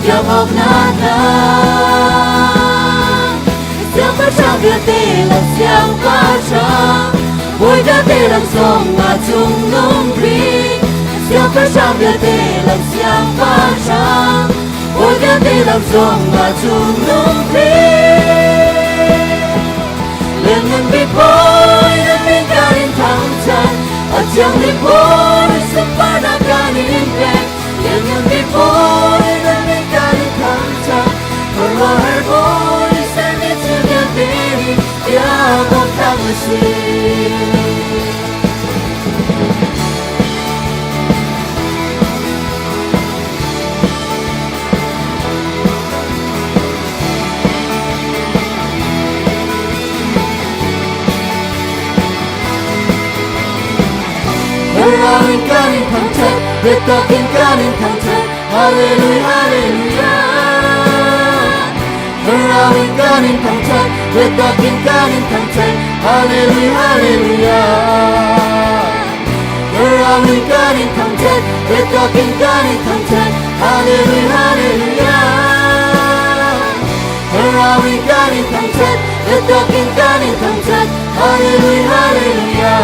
Biak awk na tlak. Siangpahrang vialte lak siangpahrang, bawi vialte lak zong ah cungnung bik. Siangpahrang vialte lak siangpahrang, bawi vialte lak zong ah cungnung bik. Lianngan bik bawi na min kan in thangṭhat, a thiangmi bawi sunparnak kan in pek. Lianngan bik bawi na min kan in thangṭhat, khuaruahhar bawi sermi thil vialte nih biak awk tlak na si. Thlarau in kan in thangṭhat, biatak in kan in thangṭhat, Hallelujah, hallelujah. Thlarau in kan in thangṭhat, biatak in kan in thangṭhat, Hallelujah, hallelujah. Thlarau in kan in thangṭhat, biatak in kan in thangṭhat, Hallelujah, hallelujah. Thlarau in kan in thangṭhat, biatak in kan in thangṭhat, Hallelujah, hallelujah.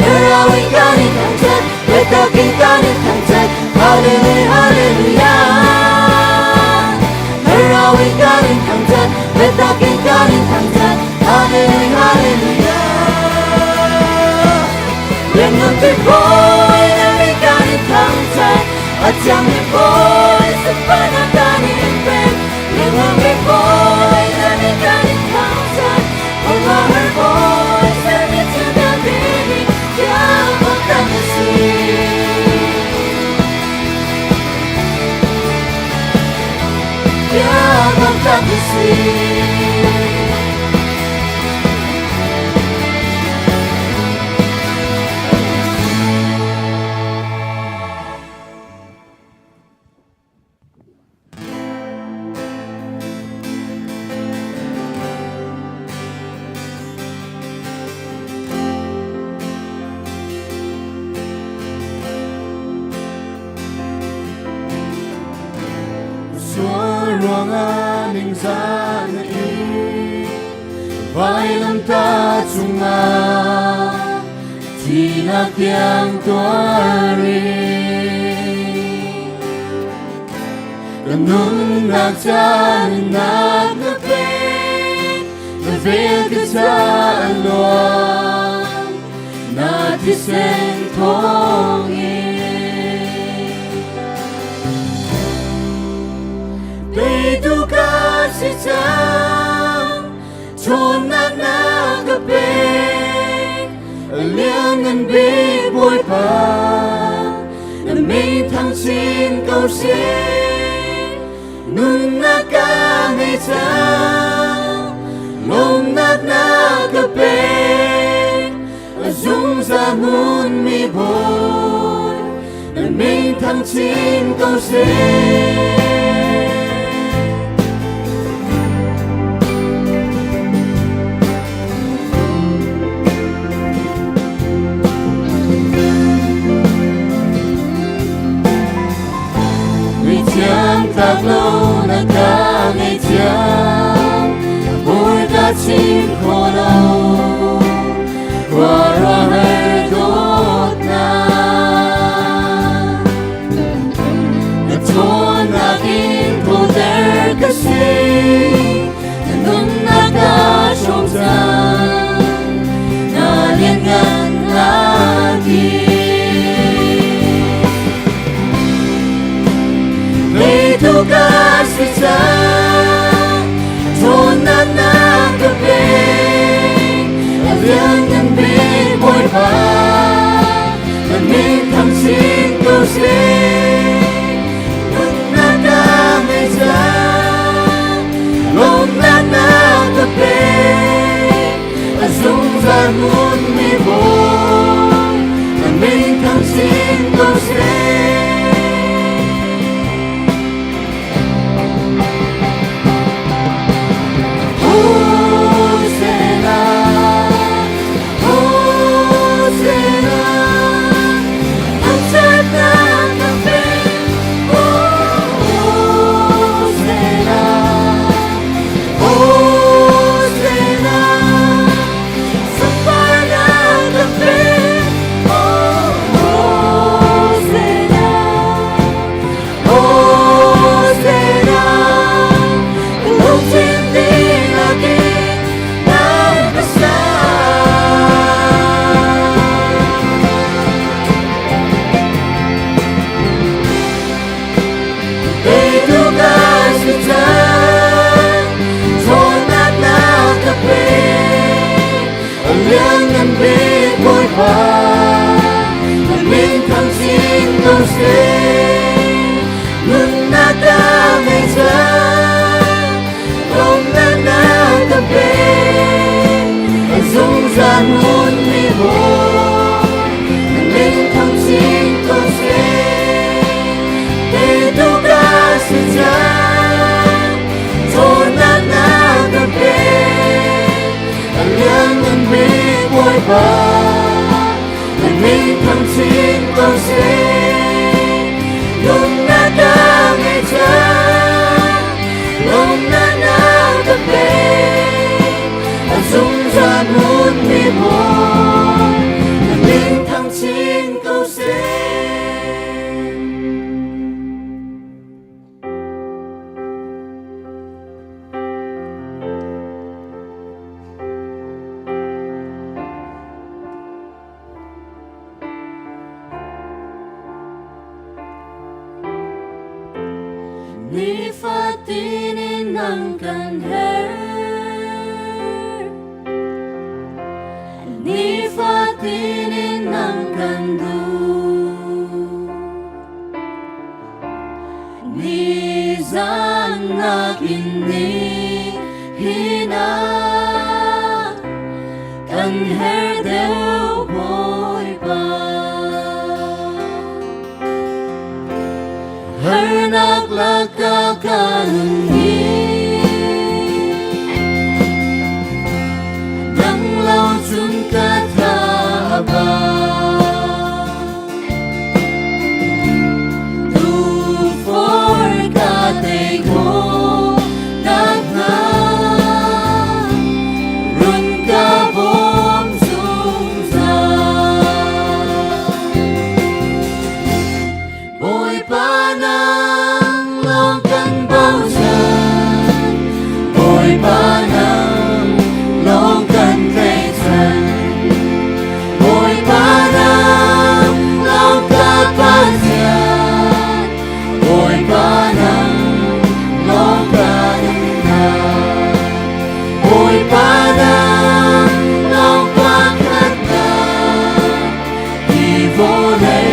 Thlarau in kan in thangṭhat, biatak in kan in thangṭhat, Hallelujah, hallelujah. Thlarau in kan in thangṭhat, biatak in kan in thangṭhat, Hallelujah, hallelujah. Lianngan bik Bawi na min kan in thangṭhat, a thiangmi Bawi sunparnak kan in pek. Lianngan bik Bawi na min kan in thangṭhat, khuaruahhar Bawi sermi thil vialte nih biak awk tlak na si. Biak awk tlak na si. Sual ruangah ningzah na ing, vailamtah cungah thihnak tiang tuar in. Ka nunnak ca nunnak na pek, na vel ka ca a luang, na thisen thawngin. Teitu ka si cang, ṭhawnnak na ka pek, lianngan bik Bawipa, na min thang chin ko seh. Nunnak ka ngei cang, lawmnak na ka pek, a zungzal hmunmi Bawi, na min thang chin ko seh. Ngaihthiam tlak lo na ka ngaihthiam, Bawi ka chim kho lo, khuaruahhar dawtnak. Na ṭhawnnak in thawter ka si, na nunnak ka hrawm cang, na lianngannak in. Teitu ka si cang, ṭhawnnak na ka pek, a lianngan bik Bawipa, na min thang chin ko seh. Nunnak ka ngei cang, lawmnak na ka pek, a zungzal hmunmi Bawi, na min thang chin ko seh. Hosanna, Bawipa, na min thang chin ko seh. Nunnak ka ngei cang, lawmnak na ka pek. A zungzal hmun mi Bawi, na min thang chin ko seh. Teitu ka si cang, cawnnak na ka pek. A lianngan bik Bawipa, na min thang chin ko seh. Nunnak ka ngei cang, lawmnak na ka pek. A zungzal hmun mi Bawi, na min thang chin ko seh. Nifatin in nang kan herh, Nifatin in nang kan duh. Nizan nakin ni hina kan her deuh Bawipa. Harnak laka ka nun hi, Nang lo cun ka tha a ba. Tu for ka tei khawh nakhnga, Run ka bawm zungzal. Bawipa nang lawng kan bochan, Bawipa nang lawng kan tlaihchan. Bawipa nang lawng ka Pathian, Bawipa nang lawng ka nunnak. Bawipa nang lawng pakhatnak, hi vawlei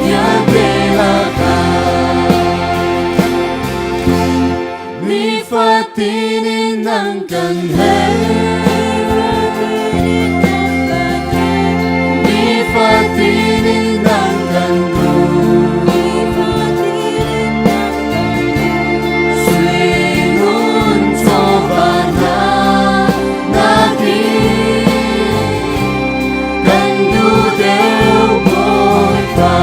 vialte lakah. Nifatin in nang kan herh, Nifatin in nang kan duh. Sui ngun chawva hna nakin kan duh deuh Bawipa.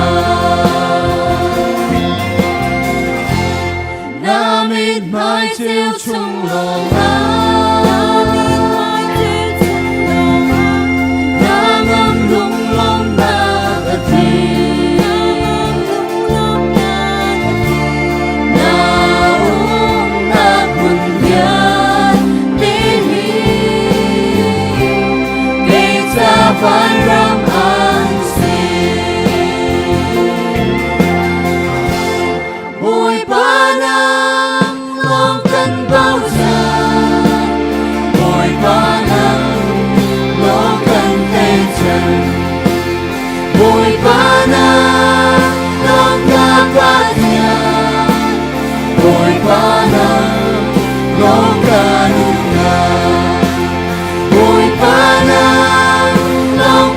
Na mithmai ceu chung lawngah, Na ngam lunglawmnak a tling. Na umnak hmun vialte hi kei ca vanram an si. Bawipa nang lawng kan bochan, Bawipa nang lawng kan tlaihchan. Bawipa nang lawng ka Pathian, Bawipa nang lawng ka nunnak. Bawipa nang lawng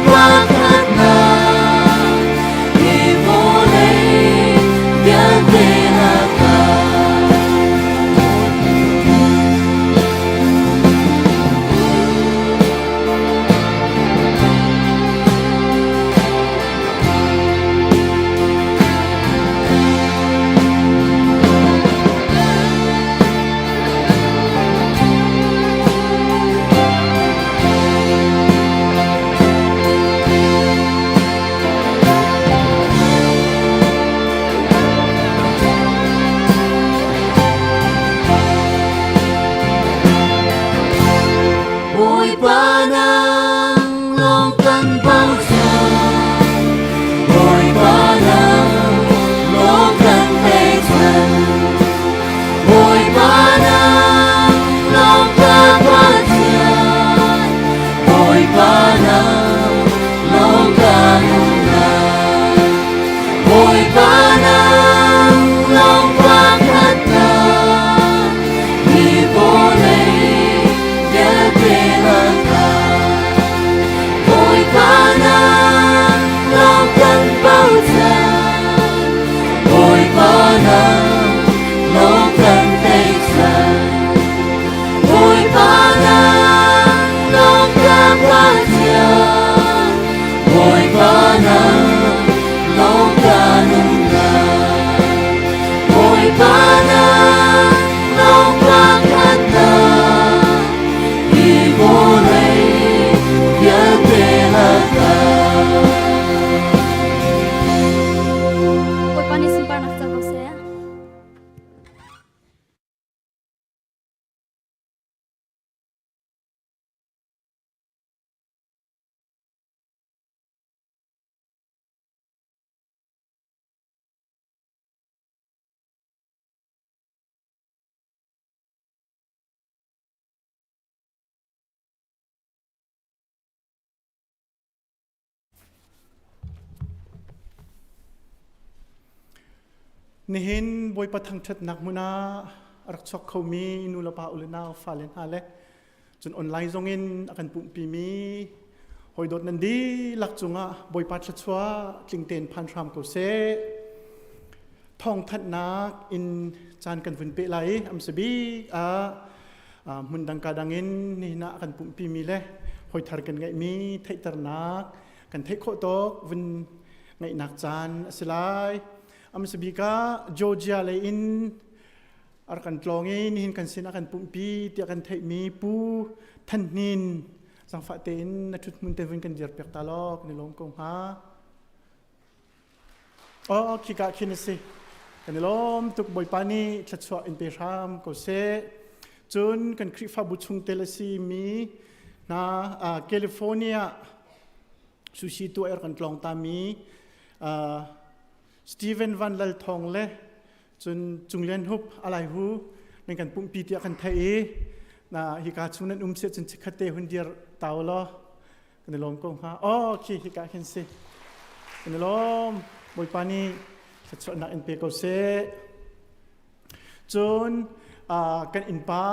Nihin Bawipa thangṭhatnak hmun ah a rak chuak khomi nu le pa u le nau fale hna le cun online zongin a kan pumhpimi hawidawt nan dihlak cungah Bawipa thluachuah tling tein phan hram ko seh. Thawngthanhnak in caan kan vun peh lai i amsa bik ah hmun dang ka dang in nihin ah a kan pumhpimi le hawithar kan ngeihmi theihternak kan theih khawh tawk vun ngeihnak caan a si lai. Amsa bik ah Georgia lei in a rak kan tlawng i nihin kan sin a kan pumhpi tiah kan theihmi Pu Than Hnin zangfah tein na ṭhut hmun te vun kan dir piak ta law kan i lawm ko hnga. Oh, khika khin a si. Kan i lawm tuk Bawipa nih thluachuah in pe hram ko seh. Cun kan Khrihfabu chungtel a si mi hna California sushi tuah er kan tlawng ta mi Stephen Van Lal Thawng le cun Cunglian Hup alai hu nan kan pumpi tiah kan theih i na hika chung nan um sia cun chikkhat te hun dir tau law kan i lawm ko hnga. Oh khi hika khin si. Kan i lawm. Bawipa nih thluachuahnak in pe ko seh. Cun kan innpa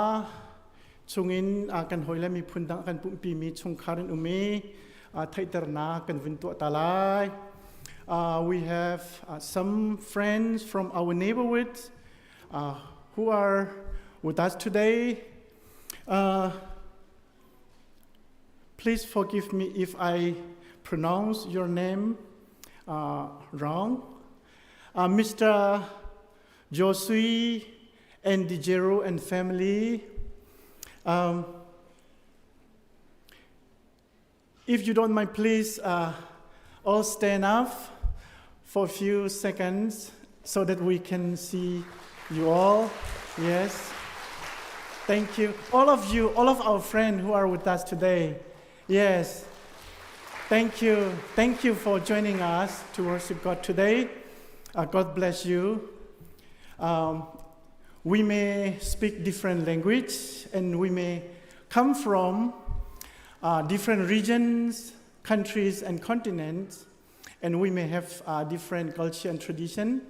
chungin kan hawile miphun dang kan pumhpimi chungkhar in um i theihternak kan vun tuah ta lai. We have some friends from our neighborhood who are with us today. Please forgive me if I pronounce your name wrong. Mr. Josui and Dijero and family. If you don't mind, please all stand up for a few seconds so that we can see you all. Yes. Thank you. All of you, all of our friends who are with us today. Yes. Thank you. Thank you for joining us to worship God today. God bless you. We may speak different language and we may come from different regions, countries, and continents, and we may have different culture and tradition,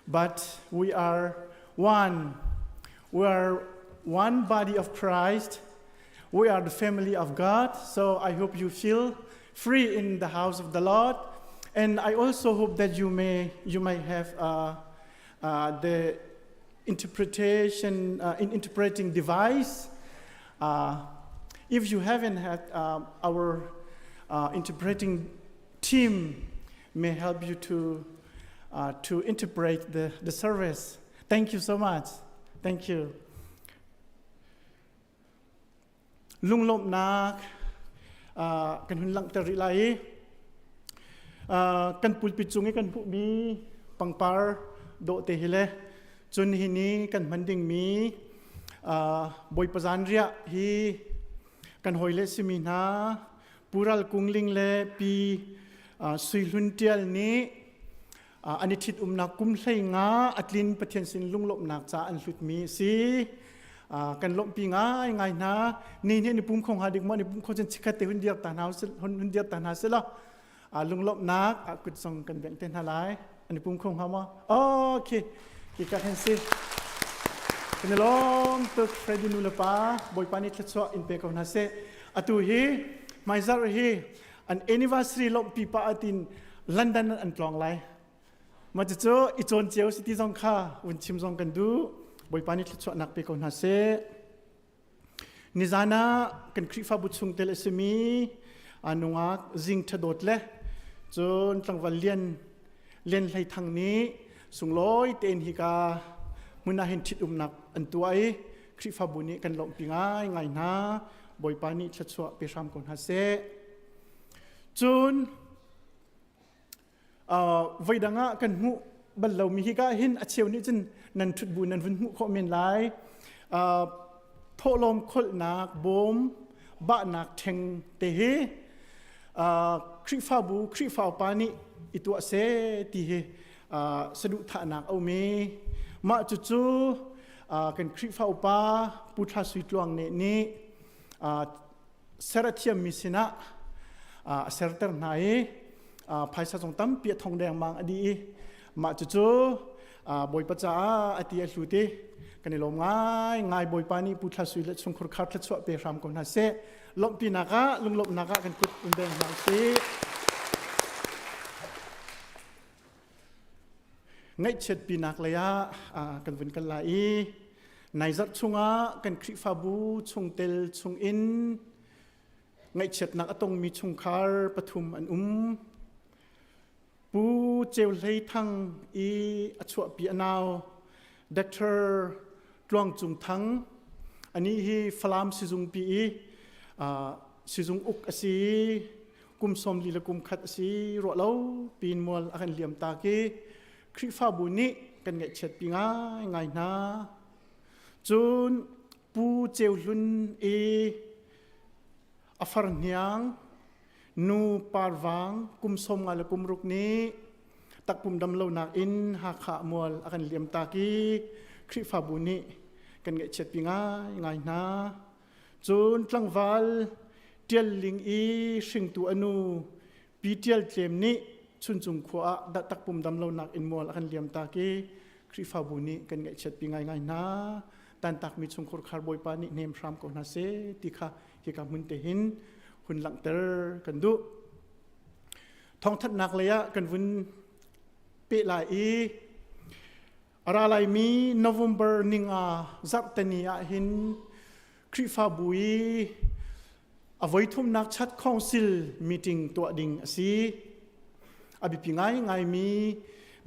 but we are one. We are one body of Christ. We are the family of God. So I hope you feel free in the house of the Lord. And I also hope that you may, you may have the interpretation, in interpreting device. If you haven't had our interpreting team may help you to, to interpret the, the service. Thank you so much. Thank you. Lunglawmhnak kan hun langhter rih lai i kan pulpit cung i kan hmuhmi pangpar dawh te hi le cun hi ni kan hman dingmi Bawipa zanriah hi kan hawile simi hna Pural Kungling le Pi Sui Hlun Tial nih an i ṭhitumnak kum hlei nga a tlin Pathian sin lunglawmhnak ca an hlutmi a si. Kan lawmhpi ngai ngai hna. Ni nih ni pum kho hnga dik maw ni pum kho cun chikhat te hun dir ta hna hun dir ta hna sila lunglawmhnak kut zong kan bengh te hna lai. An i pum kho hnga maw? Okay. Ki ka kan si. Kan i lawm tuk Freddy nu le pa Bawipa nih thluachuah in pe ko hna seh. Atu hi hmaizarh hi an anniversary lawmhpi pa atin London an tlawng lai. Mah cucu i cawn cio si ti zong kha vun chim zong kan duh. Bawipa nih thluachuahnak pe ko hna seh. Nizan ah kan Khrihfabu chungtel a simi nungak Zing Ṭhadawt le cun tlangval Lian Lian Hlei Thang nih sunglawi tein hika hmun ah hin ṭhitumnak an tuah i Khrihfabu nih kan lawmhpi ngai ngai hna. Bawipa nih thluachuah pe hram ko hna seh. Cun voidang ah kan hmuh bal lomi hika hin a cheu nih cun nan ṭhut bu nan vun hmuh khawh men lai. Thawhlawm kholhnak bawm bahnak ṭheng te hi Khrihfabu Khrihfa upa nih i tuah seh ti hi saduhthahnak a um i mah cucu kan Khrihfa upa Pu Thla Sui Tluang nih nih ser a thiammi sinah a serter hna i phaisa zong tampi a thong dengmang a dih i mah cucu Bawipa caah a ti a hlu te kan i lawm ngai ngai. Bawipa nih Pu Thla Sui le chungkhur khar thluachuah pe hram ko hna seh. Lawmhpinak ah, lunglawmhnak ah kan kut in beng hna usih. Ngaihchiatpinak lei ah kan vun kal lai i nai zarh chungah kan Khrihfabu chungtel chungin ngaihchiatnak a tongmi chungkhar pathum an um. Pu Ceu Hlei Thang i a chuahpi a nau Dr. Tluang Cung Thang anih hi Falam sizungpi i sizung uk a si i kum 40 le kum khat a si ruah lo pin mual a kan liam tak i Khrihfabu nih kan ngaihchiatpi ngaingai hna. Cun Pu Ceu Hlun i a far hniang nu Parvang kum 50 le kum ruk nih takpum dam lonak in Hakha mual a kan liam tak i Khrihfabu nih kan ngaihchiatpi ngaingai hna. Cun tlangval Ṭial Ling i hringtu a nu Pi Ṭial Tlem nih Chuncung khua ah takpum dam lonak in mual a kan liam tak i Khrihfabu nih kan ngaihchiatpi ngaingai hna. Tantakmi chungkhur khar Bawipa nih hnem hram ko hna seh ti kha hika hmun te hin hun langhter kan duh. Thawngthanhnak lei ah kan vun peh lai i a ra laimi November ninga zarhteni ah hin Khrihfabu i a voithumnak chat council meeting tuah ding a si. A biapi ngaingaimi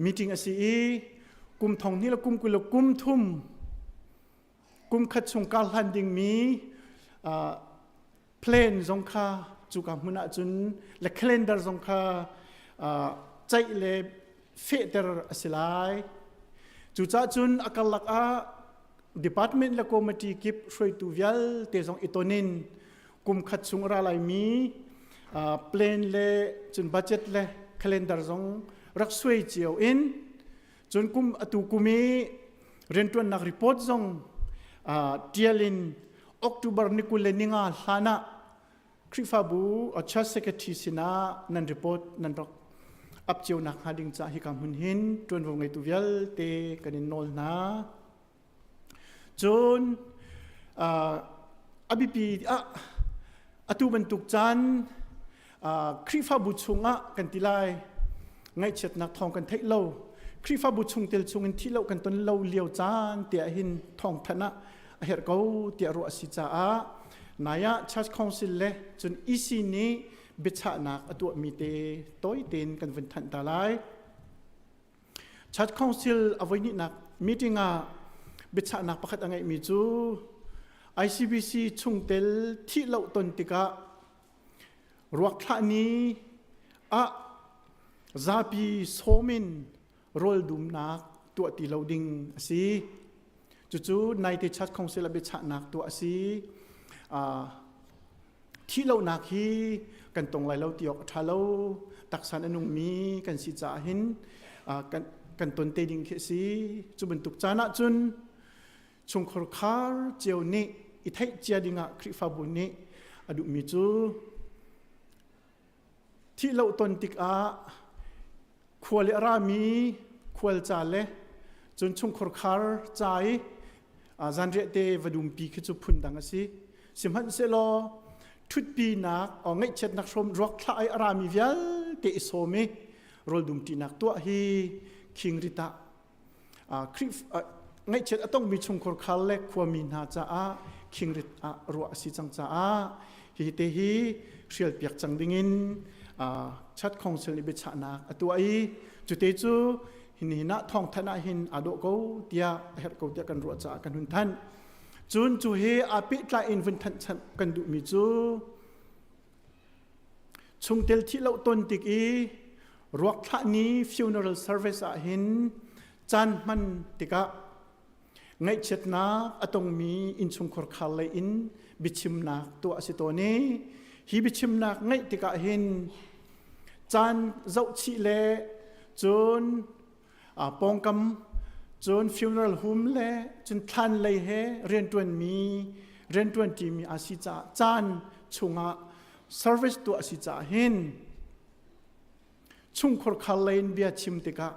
meeting a si i kum thong hnih le kum 20 le kum thum kum khat chung kar hlan dingmi plan zong kha cuka hmun ah cun le calendar zong kha ceih le fehter a si lai. Cucaah cun a karlak ah department le committee kip hruaitu vialte zong i ton in kum khat chung a ra laimi plan le cun budget le calendar zong rak suai cio in, cun kum atu kum i rianṭuannak report zong ṭial in October ni 25 hlan ah Khrihfabu Church Secretary sinah nan report nan rak ap cio nak hnga ding caah hika hmun hin ṭuanvo ngeitu vialte kan in nawl hna. Cun a biapi ah atu bantuk caan Khrihfabu chungah kan ti lai ngaihchiatnak thawng kan theih lo, Khrihfabu chungtel chungin thih lo kan ton lo lio caan tiah hin thawngthanh ah a herh ko tiah ruah a si caah nai ah Church Council le cun EC nih biachahnak a tuahmi te tawi tein kan vun thanh ta lai. Church Council a voihnihnak meeting ah biachahnak pakhat a ngeihmi cu ICBC chungtel thih lo ton tikah ruak thlah ni ah zapi sawm in rawl dumnak tuah ti lo ding a si. Cucu naite Church Council a biachahnak tuah a si. Thih lonak hi kan tong lai lo ti awk a ṭha lo. Taksan a nungmi kan si caah hin kan, kan ton te ding khi a si. Cu bantuk caan ah cun chungkhur khar cio nih i theih cia dingah Khrihfabu nih a duhmi cu thih lo ton tikah khual i a rami khual ca le cun chungkhur khar ca i zanriah te va dumpi khi cu phundang a si. Sihmanhsehlaw ṭhutpinak ngaihchiatnak hrawm ruak thlah i a rami vialte i sawm i rawl dumṭinak tuah hi khingrit ah Khrih ngaihchiat a tongmi chungkhur khar le khuami hna caah khingrit ah ruah a si cang caah hi te hi hrialpiak cang dingin Church Council nih biachahnak a tuah i cute cu nihin ah thawngthanh ah hin aa dawh ko tiah a herh ko tiah kan ruah caah kan hun thanh. Cun cu he aa pehtlai in vun thanh kan duhmi cu Chungtel thih lo ton tik i ruak thlah ni funeral service ah hin caan hman tikah ngaihchiatnak a tongmi innchungkhar khar lei in biachimnak tuah a si tawn i hi biachimnak ngaih tikah hin caan zohchih le cun pawngkam cun funeral home le cun thlan lei he rianṭuanmi rianṭuanṭimi a si caah caan chungah service tuah a si caah hin chungkhur khar lei in bia chim tikah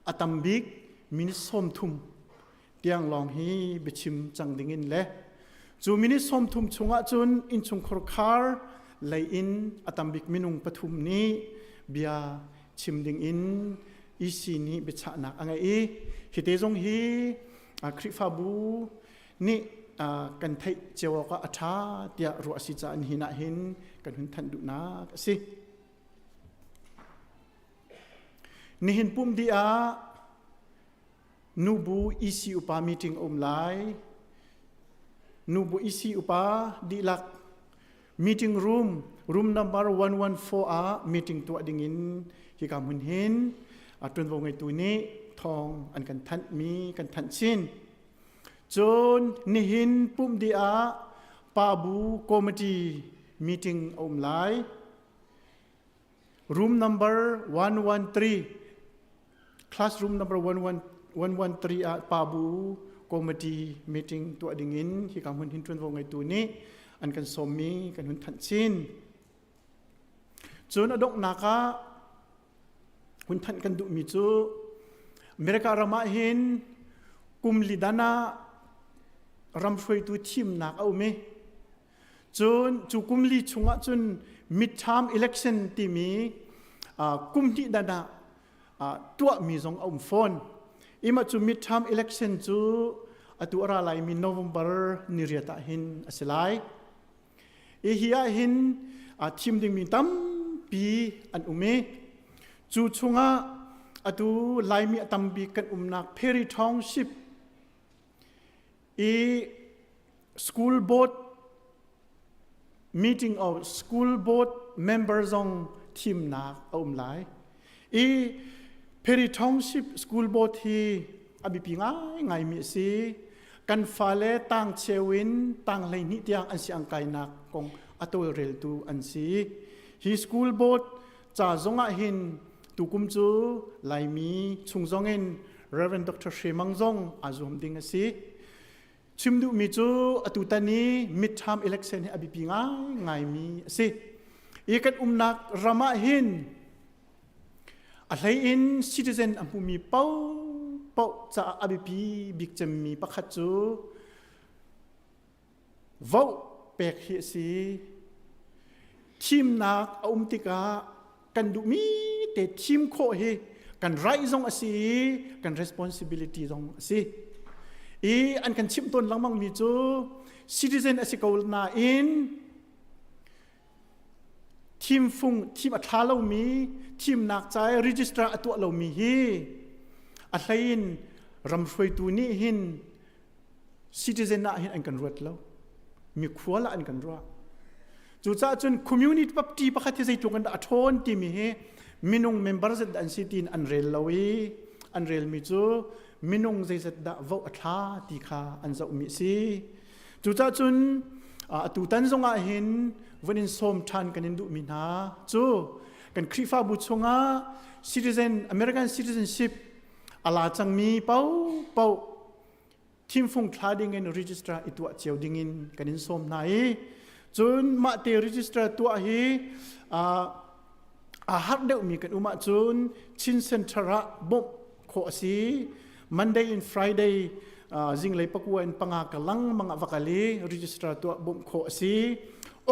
a tam bik. minute 30 tiang lawng hi biachim cang dingin le cu minute 30 chungah cun innchungkhar khar lei in a tambik minung pathum nih bia chim dingin EC nih biachahnak a ngei i hi te zong hi Khrihfabu nih kan theih cio awk ah a ṭha tiah ruah a si caah nihin ah hin kan hun thanh duhnak a si. Nihin pumh dih ah nubu EC upa meeting a um lai. Nubu EC upa dihlak meeting room room number 114 ah meeting tuah dingin hika hmun hin ṭuanvo ngeitu nih thawng an kan thanh mi kan thanh chin. Cun nihin pumh dih ah pabu committee meeting a um lai. Room number 113, classroom number 113 ah pabu committee meeting tuah dingin hika hmun hin ṭuanvo ngeitu nih an kan sawmmi kan hun thanh chin. Cun a donghnak ah hun thanh kan duhmi cu America ram ah hin kum li dan ah ram hruaitu thimnak a um i Cun cu kum li chungah cun midterm election timi kum hnih dan ah tuahmi zong a um fawn. Ima cu midterm election cu atu a ra laimi November ni riat ah hin a si lai. Hi hi ah hin thim dingmi tampi an um i cu chungah atu Laimi a tambik kan umnak Perry Township i school board meeting of school board member zong thimnak a um lai. I Perry Township School Board hi a biapi ngaingaimi a si. Kan fale tang cheu in tang 12 tiang an si ang kainak kong a tawlreltu an si. Hi school board ca zong ah hin tukum cu Laimi chung zong in Reverend Dr. Hre Mang zong aa zuam ding a si. Chim duhmi cu atutan i midterm election hi a biapi ngaingaimi a si. I kan umnak ram ah hin a hlei in citizen a hmumi paohpaoh caah a biapi bik cemmi pakhat cu vote pek hi a si. Thimnak a um tikah kan duhmi te thim khawh hi kan right zong a si i kan responsibility zong a si. I an kan chimh tawn lengmang mi cu citizen a si ko nain thimfung thim a thla lomi thimnak ca i register a tuah lomi hi a hlei in ram hruaitu nih hin citizen ah hin an kan ruat lo mikhual ah an kan ruah cucaah cun community party pakhat hi zeitluk in dah a ṭhawn timi hi minung member zat an si tiin an rel lo i an relmi cu minung zeizat dah vote a thla ti kha an zohmi a si cucaah cun atu tan zongah hin vun in sawm ṭhan kan in duhmi hna cu kan Khrihfabu chungah citizen American citizenship a la cangmi paohpaoh thimfung thla ding in register i tuah cio ding in kan in sawm hna i cun mah te register tuah hi a har deuhmi kan um ahcun Chin Center ah bawmh khawh a si Monday in Friday zinglei pakua in panga ka langmang ah va kal i register tuah bawmh khawh a si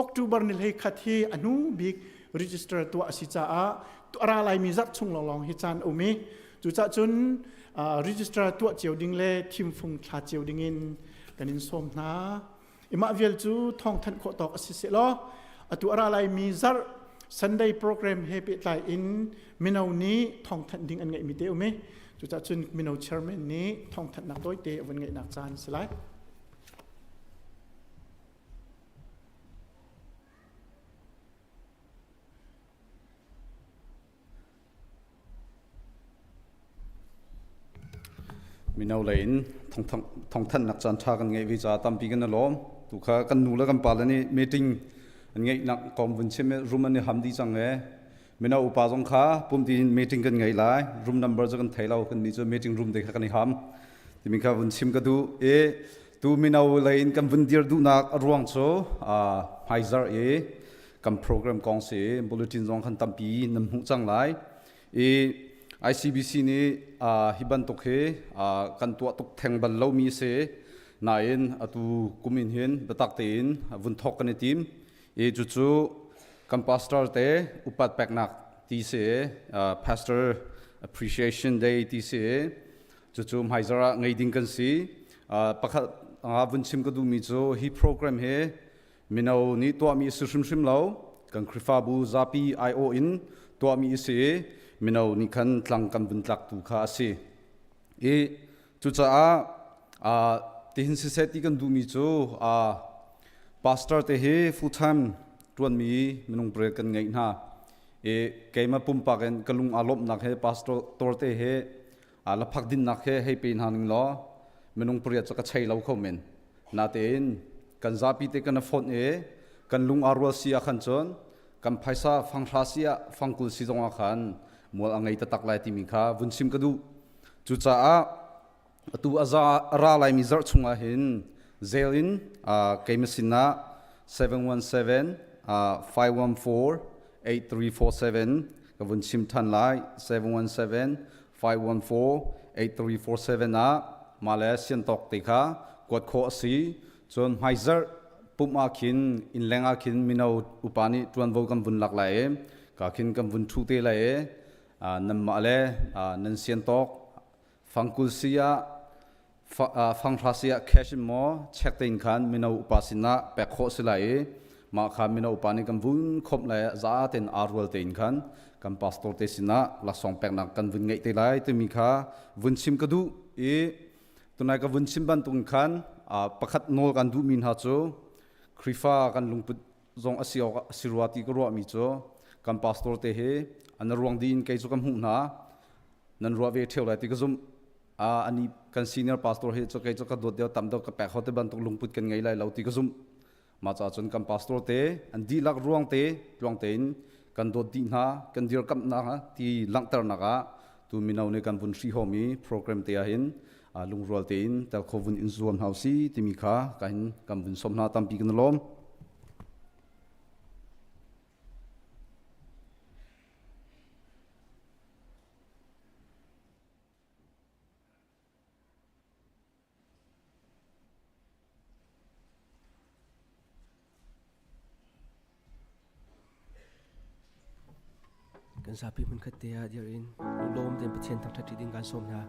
October ni hlei khat hi a hnu bik register tuah a si caah a ra laimi zarh chung lawnglawng hi caan a um i cucaah cun register tuah cio ding le thimfung thla cio ding in kan in sawm hna i mah vial cu thawng thanh khawh tawk a si seh law atu a ra laimi zarh Sunday program he pehtlai in mino nih thawng thanh ding an ngeihmi te um i cucaah cun mino chairman nih thawng thanhnak tawite a vun ngeihnak caan si lai. Mino lei in thawngthanhnak caan ṭha kan ngeih ve caah tampi kan i lawm. Tu kha kan nu le kan pa le nih meeting an ngeihnak kong vun chim i room an i ham dih cang i mino upa zong kha pumti in meeting kan ngei lai. Room number cu kan thei lo. Kan nih cu meeting room te kha kan i ham. Timi kha vun chim ka duh i tu mino lei in kan vun dir duhnak a ruang cu hmaizarh i kan program kong si bulletin zong khan tampi nan hmuh cang lai i. ICBC nih hi bantuk hi kan tuah tuk theng bal lomi si. Nain atu kum in hin biatak tein vun thawk kan i tim. I cucu kan pastor te upat peknak ti si, Pastor Appreciation Day ti si. Cucu hmaizarh ah ngei ding kan si. Pakhat vun chim ka duhmi cu hi program hi mino nih tuahmi a si hrimhrim lo. Kan Khrihfabu zapi aiawh in tuahmi a si i mino nih khan tlang kan vun tlak tu kha a si. I cucaah tihin siseh ti kan duhmi cu pastor te hi full time ṭuanmi minung pariat kan ngeih hna. I keimah pumpak in ka lung aa lawmhnak he pastor te he laphak dinnak he hei pe hna ning law minung pariat cu ka chei lo kho men. Natein kan zapi te kan i fonh i kan lung aa rual si ah khan cun kan phaisa fanghra si ah fangkul si zong ah khan mual a ngei taktak lai timi kha vun chim ka duh. Cucaah atu a za a ra laimi zarh chungah hin zel in keimah sinah 717 514 8347 ka vun chim than lai. 717 514 8347 ah mah le siantawk te kha kuat khawh a si. Cun hmaizarh pumh ah khin innleng ah khin mino upa nih ṭuanvo kan vun lak lai i ka khin kan vun ṭhu te lai i nanmah le nan siantawk fangkul si ah fanghra si ah cash in maw check tein khan mino upa sinah pek khawh si lai i mah kha mino upa nih kan vun khawmh lai za tein aa rual tein khan kan pastor te sinah laksawng peknak kan vun ngeih te lai timi kha vun chim ka duh i tunai ka vun chim bantuk khan pakhat nawl kan duhmi hna cu Khrihfa kan lungput zong a si awk a si rua ti ka ruahmi cu kan pastor te hi an ruang dih in kei cu ka hmuh hna nan ruah ve ṭheo lai ti ka zumh. Ani kan senior pastor hi cu kei cu ka dawt deuh tam deuh ka pek ho te bantuk lungput kan ngei lai lo ti ka zumh. Mah caah cun kan pastor te an dihlak ruang te tluang tein kan dawt dih hna kan dirkamhnak ti langhternak ah tu mino nih kan vun hri homi program te ah hin lungrual tein tel kho vun in zuam hna si timi kha kan kan vun som hna. Tampi kan lawm. Kan zapi hmunkhat te ah dir in lunglawm tein Pathian thangṭhat ṭi ding kan sawm hna.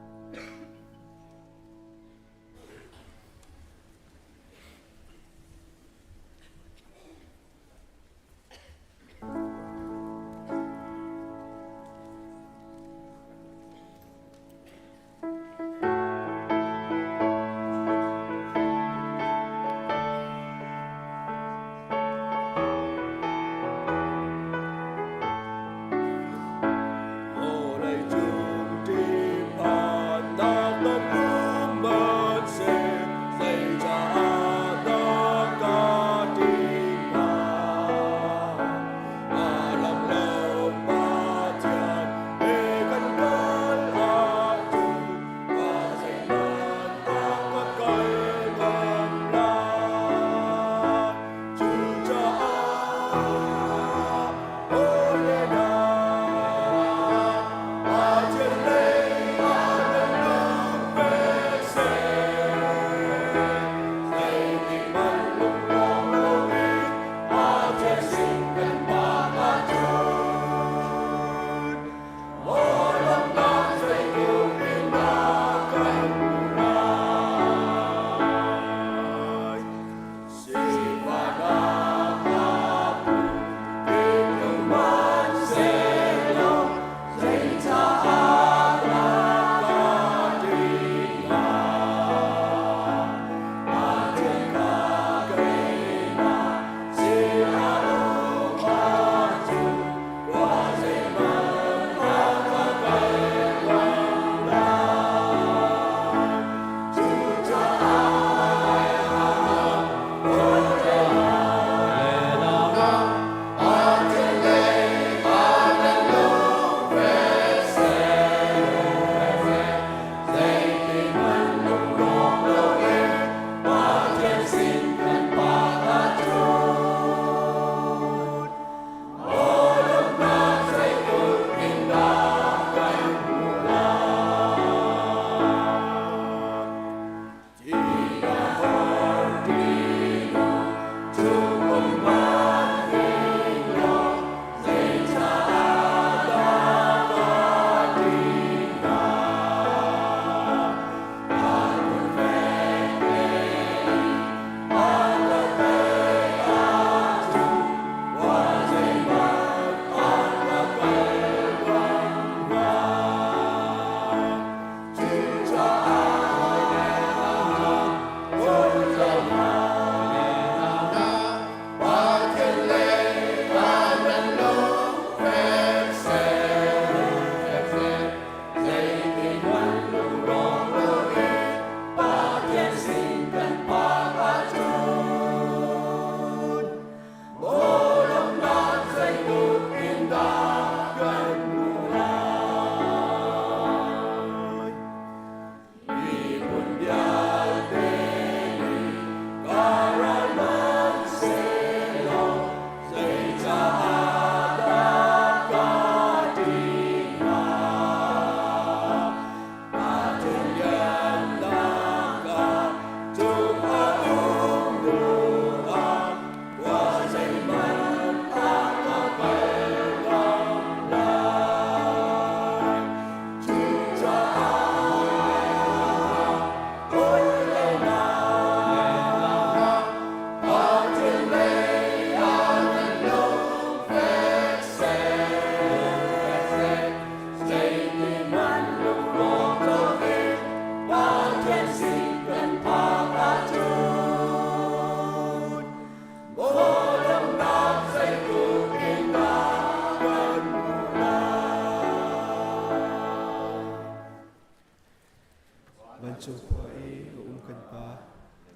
kan Pa,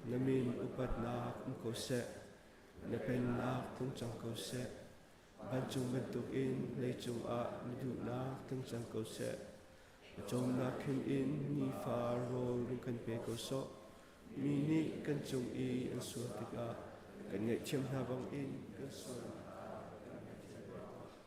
na min upatnak um ko seh, na pennak tlung cang ko seh. Vancung bantukin leicung ah na duhnak tlung cang ko seh. Na cawmnak khin in nifa rawl rung kan pe ko sawh. Mi nih kan cung i an sual tikah kan ngaihthiam hna bangin kan sualnak kan ngaihthiam ve tuah.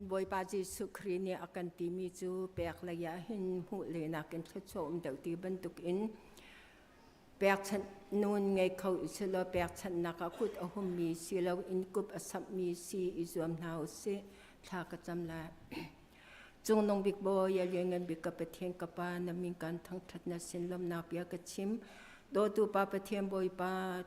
Bawipa Jesuh Khrih nih a kan timi cu pek lei ah hin hmuh lenak in thluachuah um deuh ti bantukin pekchanh nun ngei kho usih law pekchanhnak ah kut a hummi si loin kup a samhmi si i zuam hna usih. Thla ka cam lai. Cungnung bik Bawi, a lianngan bik ka Pathian ka Pa, na min kan thangṭhat na sin lawmhnak bia ka chim. Dawtu Pa Pathian Bawipa,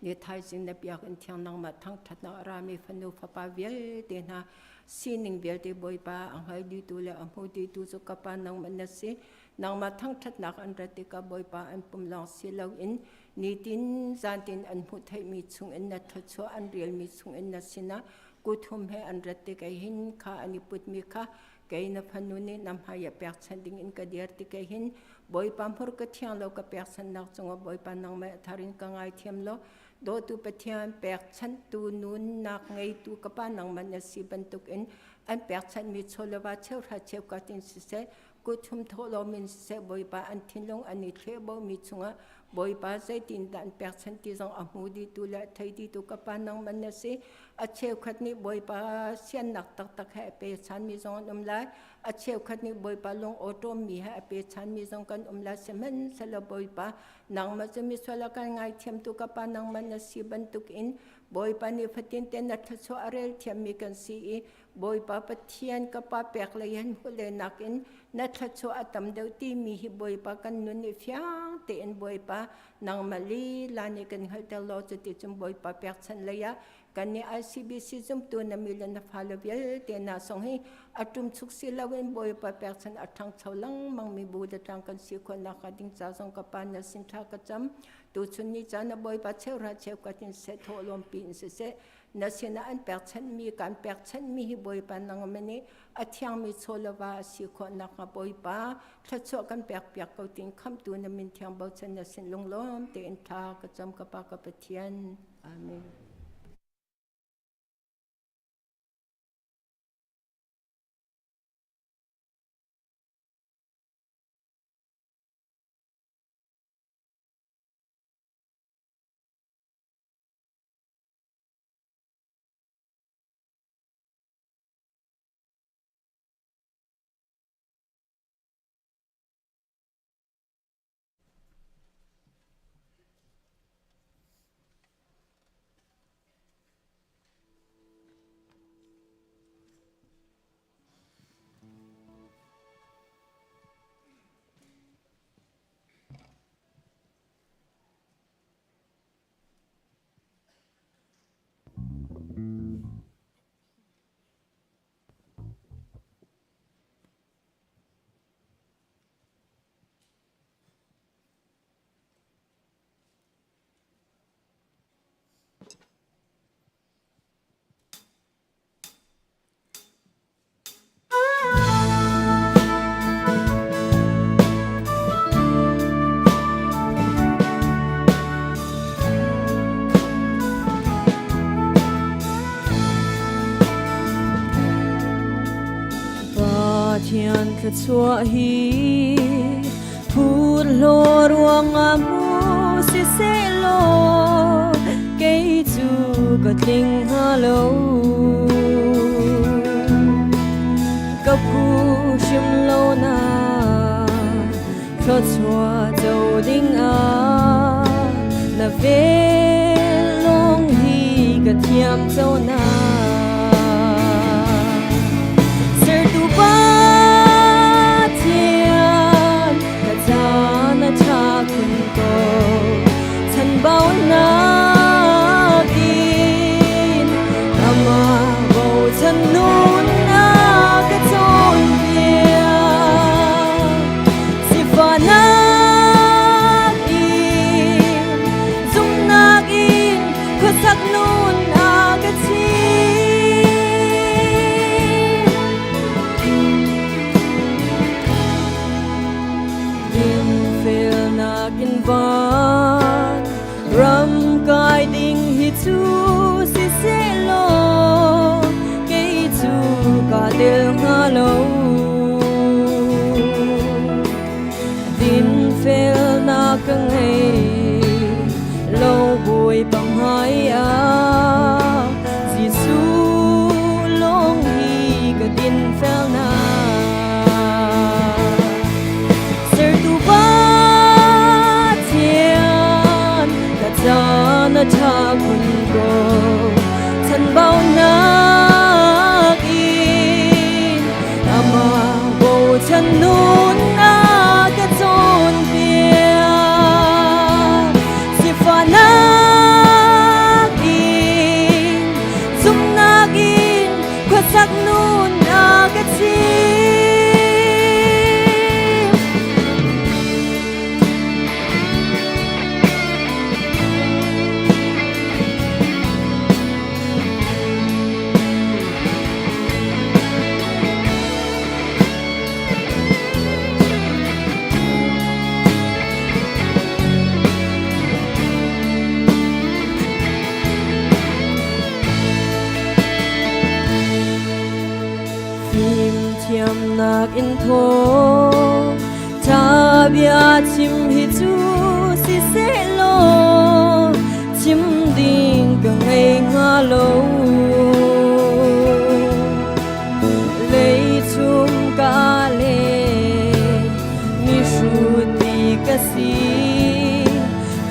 Ni thaizing na biakinn thiang nangmah thangṭhatnak a rami fanu fapa vialte hna sining vialte Bawipa a hngal dihtu le a hmu dihtu cu ka Pa nangmah na si. Nangmah thangṭhatnak an rat tikah Bawipa an pum lawng si loin nitin zantin an hmuh theihmi chungin na thluachuah an relmi chungin na sinah kuthum he an rat tikah hin kha an i putmi kha kei na fanu nih na hmai ah pekchanh ding in ka dir tikah hin Bawipa hmurka thiang lo ka pekchanhnak cungah Bawipa nangmah thar in ka ngaithiam law dawtu Pathian pekchanhtu nunnak ngeitu ka pa nangmah na si bantukin an pekchanhmi chawleva cheuhra cheukhat in siseh kuthum thawhlawm in siseh Bawipa an thinlung an i thlehbomi chungah Bawipa zeitindah an pekchanh ti zong a hmu dihtu le a thei dihtu ka pa nangmah na si. A cheukhat nih Bawipa siannak taktak he a pechanmi zong an um lai. A cheukhat nih Bawipa lung awṭawmmi he a pechanmi zong kan um lai. Sihmanhsehlaw Bawipa nangmah cu misual a kan ngaithiamtu ka pa nangmah na si bantukin Bawipa nih fatin te na thluachuah a rel thiammi kan si i Bawipa Pathian ka pa pek lei han hmuh le nakin na thluachuah a tam deuh timi hi Bawipa kan nun i fiang tein Bawipa nangmah lila nih kan hngalhter law cuticun Bawipa pekchanh lei ah kan nih ICBC zumtu na mi le na fale vialte hna song hi a ṭumchuk si loin Bawipa pekchanh a ṭhangcho lengmang mi bu le tlang kan si khawhnak hnga ding ca zong ka pa na sin thla ka cam. Tuchun ni caan ah Bawipa cheuhra cheukhat in seh thawhlawm pi in siseh na sinah an pekchanhmi kan pekchanhmi hi Bawipa nangmah nih a thiangmi chawleva a si khawh nakhnga Bawipa thluachuah kan pekpiak ko tin khamhtu na min thiang bochan na sin lunglawm tein thla ka cam ka Pa ka Pathian. Amen. Pathian thluachuah hi phut hlaw ruangah mu sisehlaw kei cu ka tling hnga lo. Ka phu hrim lo. Thluachuah co ding ah na vel lawng hi ka thiam co na. Sertu Pathian ka caan a ṭha khun ko. Chanbaunak in amah bochan nun a ka cawnpiak. Sifahnak in zumhnak in khuasak nun a ka chim. Dinfelnak in van ram kai ding hi cu sisehlaw kei cu kaa tel hnga lo. Dinfelnak ka ngei lo Bawipa hmai ah Jesuh lawng hi ka dinfelnak. Sertu Pathian ka caan a ṭha khun ko chanbaunak in amah bochan nun a ka cawnpiak sifahnak in zumhnak in khuasak nun a ka chim. Fimthiamnak in thaw Tha bia chim hi cu sisehlaw chim ding ka ngei hnga lo. Leichung ka le mi hrut ti ka si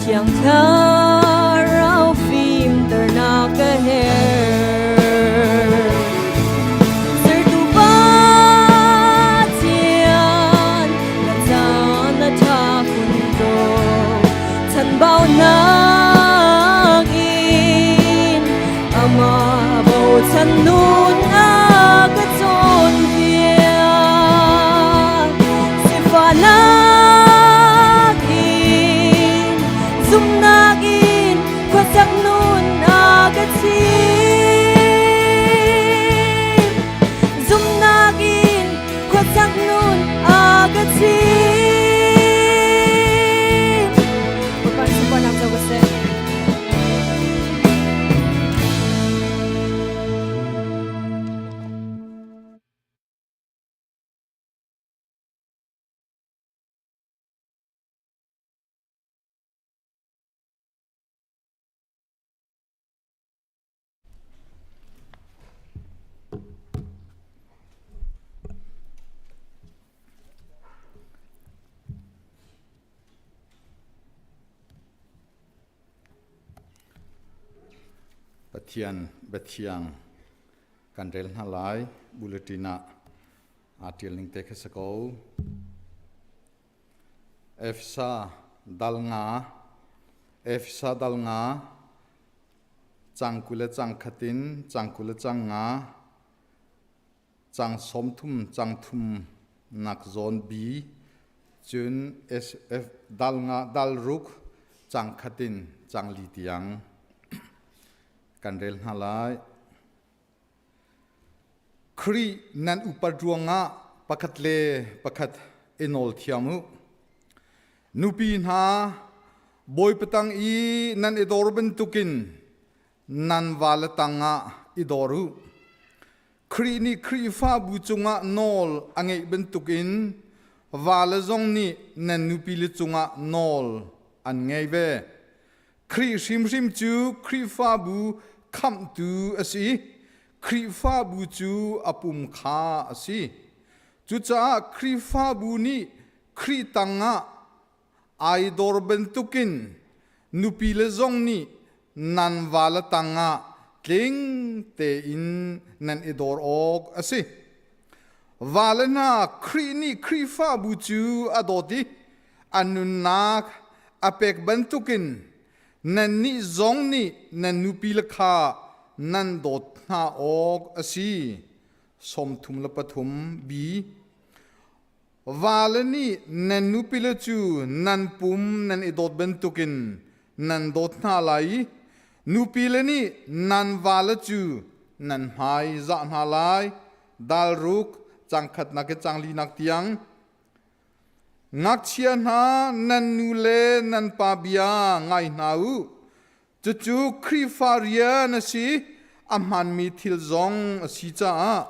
Thiang Thlarau fimternak ka herh. Sertu Pathian, na caan a ṭha khun ko. Chanbaunak in amah bochan nun a ka cawnpiak. Sifahnak in zumhnak in khuasak nun a ka chim. Zumhnak in khuasak nun a ka chim. Bapak Supanak zo ka seh. Pathian biathiang kan rel hna lai. Bulletin ah aa ṭial ning te kha si ko. Efesa dal nga, Efesa dal nga, cang 20 le cang khat in cang 20 le cang nga, cang 30 cang thum nak zawn B, cun SF dal nga dal ruk cang khat in cang li tiang kan rel hna lai. Khrih nan upat ruangah pakhat le pakhat i nawl thiam u. Nupi hna, Bawipa tang i nan i dor bantukin nan vale tangah i dor u. Khrih nih Khrihfabu cungah nawl a ngeih bantukin vale zong nih nan nupile cungah nawl an ngei ve. Khrih hrimhrim cu Khrihfabu khamhtu a si. Khrihfabu cu a pum kha a si. Cucaah Khrihfabu nih Khrih tangah ai dor bantukin nupile zong nih nan vale tangah tling tein nan i dor awk a si. Vale hna Khrih nih Khrihfabu cu a dawt i a nunnak a pek bantukin nannih zong nih nan nupile kha nan dawt hna awk a si. 33 b Vale nih nan nupile cu nan pum nan i dawt bantukin nan dawt hna lai i nupile nih nan vale cu nan hmai zah hna lai. Dal ruk cang khatnak i cang linak tiang. Ngakchia hna nan nu le nan pa bia ngai hna u. Cucu Khrihfa rian a si, a hmaanmi thil zong a si caah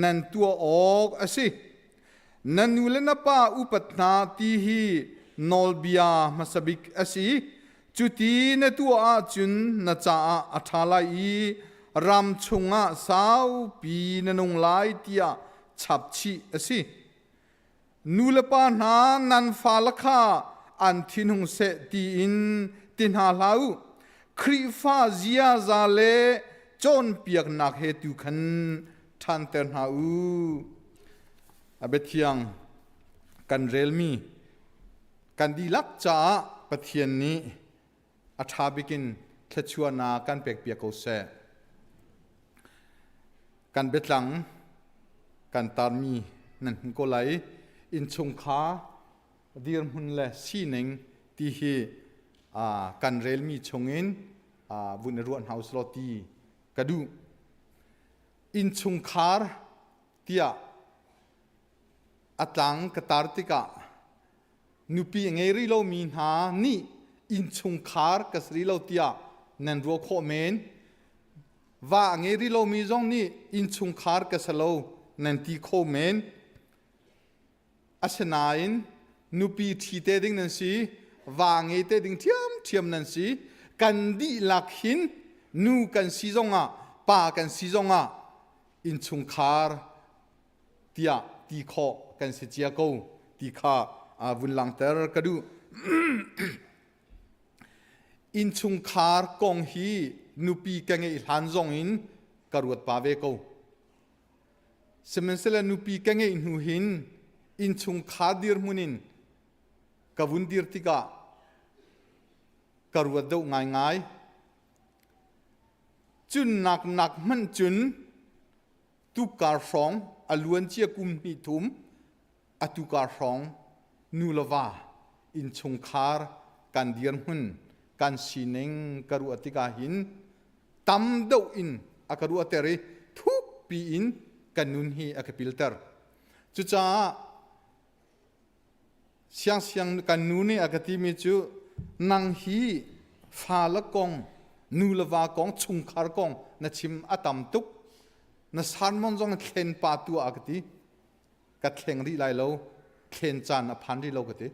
nan tuah awk a si. Na nu le na pa upat hna ti hi nawlbia hmasa bik a si. Cuti na tuah ahcun na caah a ṭha lai i ram chungah saupi na nung lai tiah chapchih a si. Nu le pa hna nan fale kha an thinhung seh tiin ti hna hlah u. Khrihfa ziaza le cawnpiaknak he tu khan ṭhanter hna u. A biathiang kan relmi kan dihlak caah Pathian nih a ṭha bikin thluachuahnak kan pekpiak ko seh. Kan biatlang kan tarmi nan hmu ko lai. Innchungkhar dirhmun le sining ti hi kan relmi chungin vun i ruah hna usilaw ti ka duh. Innchungkhar tiah a tlang ka tar tikah nupi a ngei rih lomi hna nih innchungkhar ka si rih lo tiah nan ruah khawh men. Va a ngei rih lomi zong nih innchungkhar ka si lo nan ti kho men. Asinain nupi ṭhi te ding nan si, va ngei te ding ṭhiamṭhiam nan si. Kan dihlak hin nu kan si zongah, pa kan si zongah innchungkhar tiah ti khawh kan si cia ko ti kha vun langhter ka duh. Innchungkhar kong hi nupi ka ngeih hlan zong in ka ruat pa ve ko. Sihmanhsehlaw nupi ka ngeih hnu hin innchungkhar dirhmun in ka vun dir tikah ka ruat deuh ngaingai. Cun nak nak hmanh cun tukar hrawng a luancia kum hnih thum a tukar hrawng nu le va innchungkhar kan dirhmun kan sining ka ruah tikah hin tam deuh in a ka ruahter i thukpi in kan nun hi a ka pilter. Cucaah siangsiang kan nu nih a ka timi cu nang hi fa le kong nu le va kong chungkhar kong na chim a tam tuk na sermon zong thlen pa tu a ka ti ka thleng rih lai lo thlen caan a phan rih lo ka ti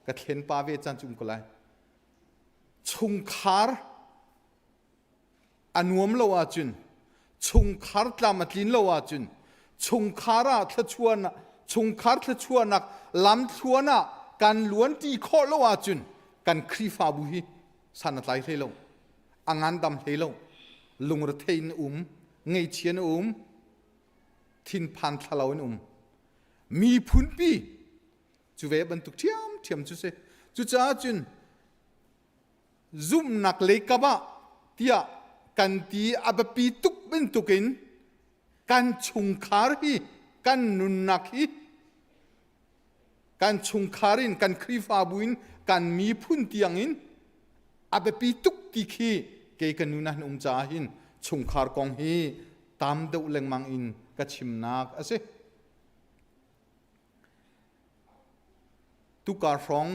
ka thlen pa ve caan cu um ko lai chungkhar a nuam lo ahcun chungkhar tlam a tlin lo ahcun chungkhar ah thluachuan chungkhar thluachuahnak lamthluan ah kan luanṭi khawh lo ahcun kan Khrihfabu hi san a tlai hlei lo a ngandam hlei lo lungrethei in um ngeichia in um thinphan thlalau in um miphunpi cu ve bantuk ṭhiamṭhiam cu si cucaah cun zumhnak lei kap ah tiah kan ti a biapi tuk bantukin kan chungkhar hi kan nunnak hi kan chungkhar in kan Khrihfabu in kan miphun tiang in a biapi tuk ti khi kei ka nun ah um caah hin chungkhar kong hi tam deuh lengmang in ka chimnak a si. Tukar hrawng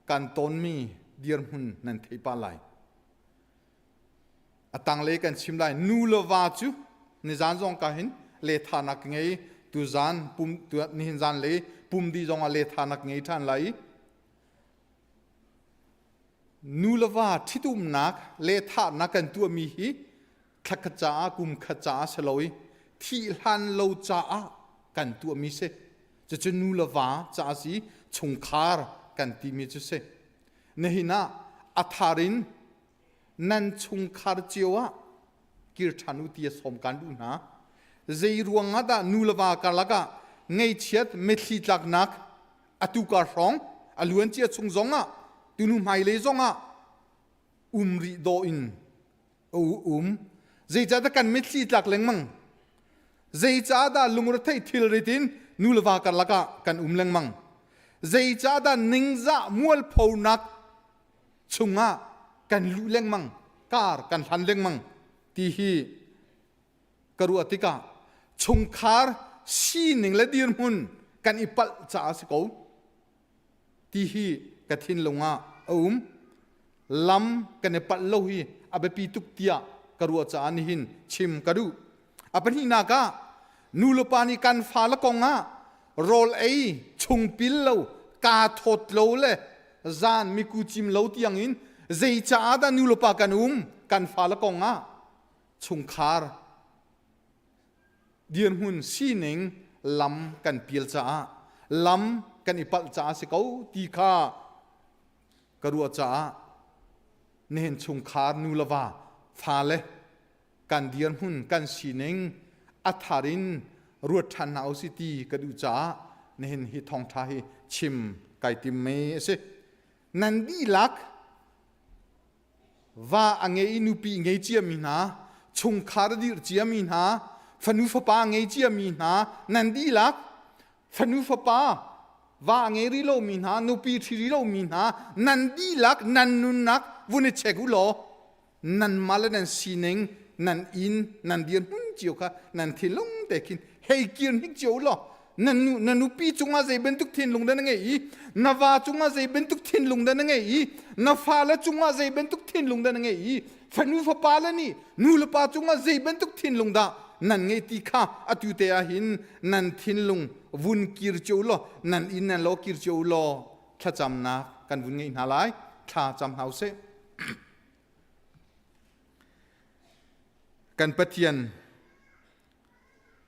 kan tonmi dirhmun nan theih pah lai. A tanglei kan chim lai. Nu le va cu nizan zong ka hin lethanak ngei tuzan pum nihin zan le pum di zong ah lethanak ngei ṭhan lai. Nu le va ṭhitumnak lethahnak kan tuahmi hi thlakhat caah kum khat caah si lo i thih hlan lo caah kan tuahmi si. Cucu nu le va ca a si, chungkhar kan timi cu si. Nihin ah a thar in nan chungkhar cio ah kir ṭhan u ti a sawm kan duh hna. Zei ruang ah dah nu le va karlak ah ngeichiat mitthli tlaknak atu kar hrawng a luancia chung zong ah tunu hmailei zong ah um rih dawh in um. Zeicahtiah kan mitthli tlak lengmang. Zeicahdah lungretheih thilrit in nu le va karlak ah kan um lengmang. Zeicahdah ningzah mualphonak chungah kan luh lengmang, kar kan hlan lengmang ti hi ka ruah tikah chungkhar sining le dirhmun kan i palh caah a si ko. Ti hi ka thinlung ah a um. Lam kan i palh lo hi a biapi tuk tiah ka ruah caah nihin chim ka duh. A pahnihnak ah nu le pa nih kan fale kong ah rawl ei chungpil lo kaa thawt lo le zan miku cim lo tiang in zei caah dah nu le pa kan um kan fale kong ah chungkhar dirhmun sining lam kan pial caah lam kan i palh caah si ko ti kha ka ruah caah nihin chungkhar nu le va fale kan dirhmun kan sining a thar in ruat ṭhan hna usih ti ka duh caah nihin hi thawngṭha hi chim kai tim mi a si. Nan dihlak va a ngei i nupi ngei ciami hna, chungkhar a dirh ciami hna, fanu fapa a ngei ciami hna, nan dihlak fanu fapa va a ngei rih lomi hna, nupi ṭhi rih lomi hna, nan dihlak nan nunnak vun i check u law nanmah le nan sining nan inn nan dirhmun cio kha nan thinlung te khin hei kir hnik cio law na nu na nupi cungah zei bantuk thinlung dah na ngei i na va cungah zei bantuk thinlung dah na ngei i na fale cungah zei bantuk thinlung dah na ngei i fanu fapa le nih nu le pa cungah zei bantuk thinlung dah nan ngei ti kha atu te ah hin nan thinlung vun kir cio law nan inn nan lo kir cio law thlacamnak kan vun ngei hna lai thla cam hna usih. Kan Pathian,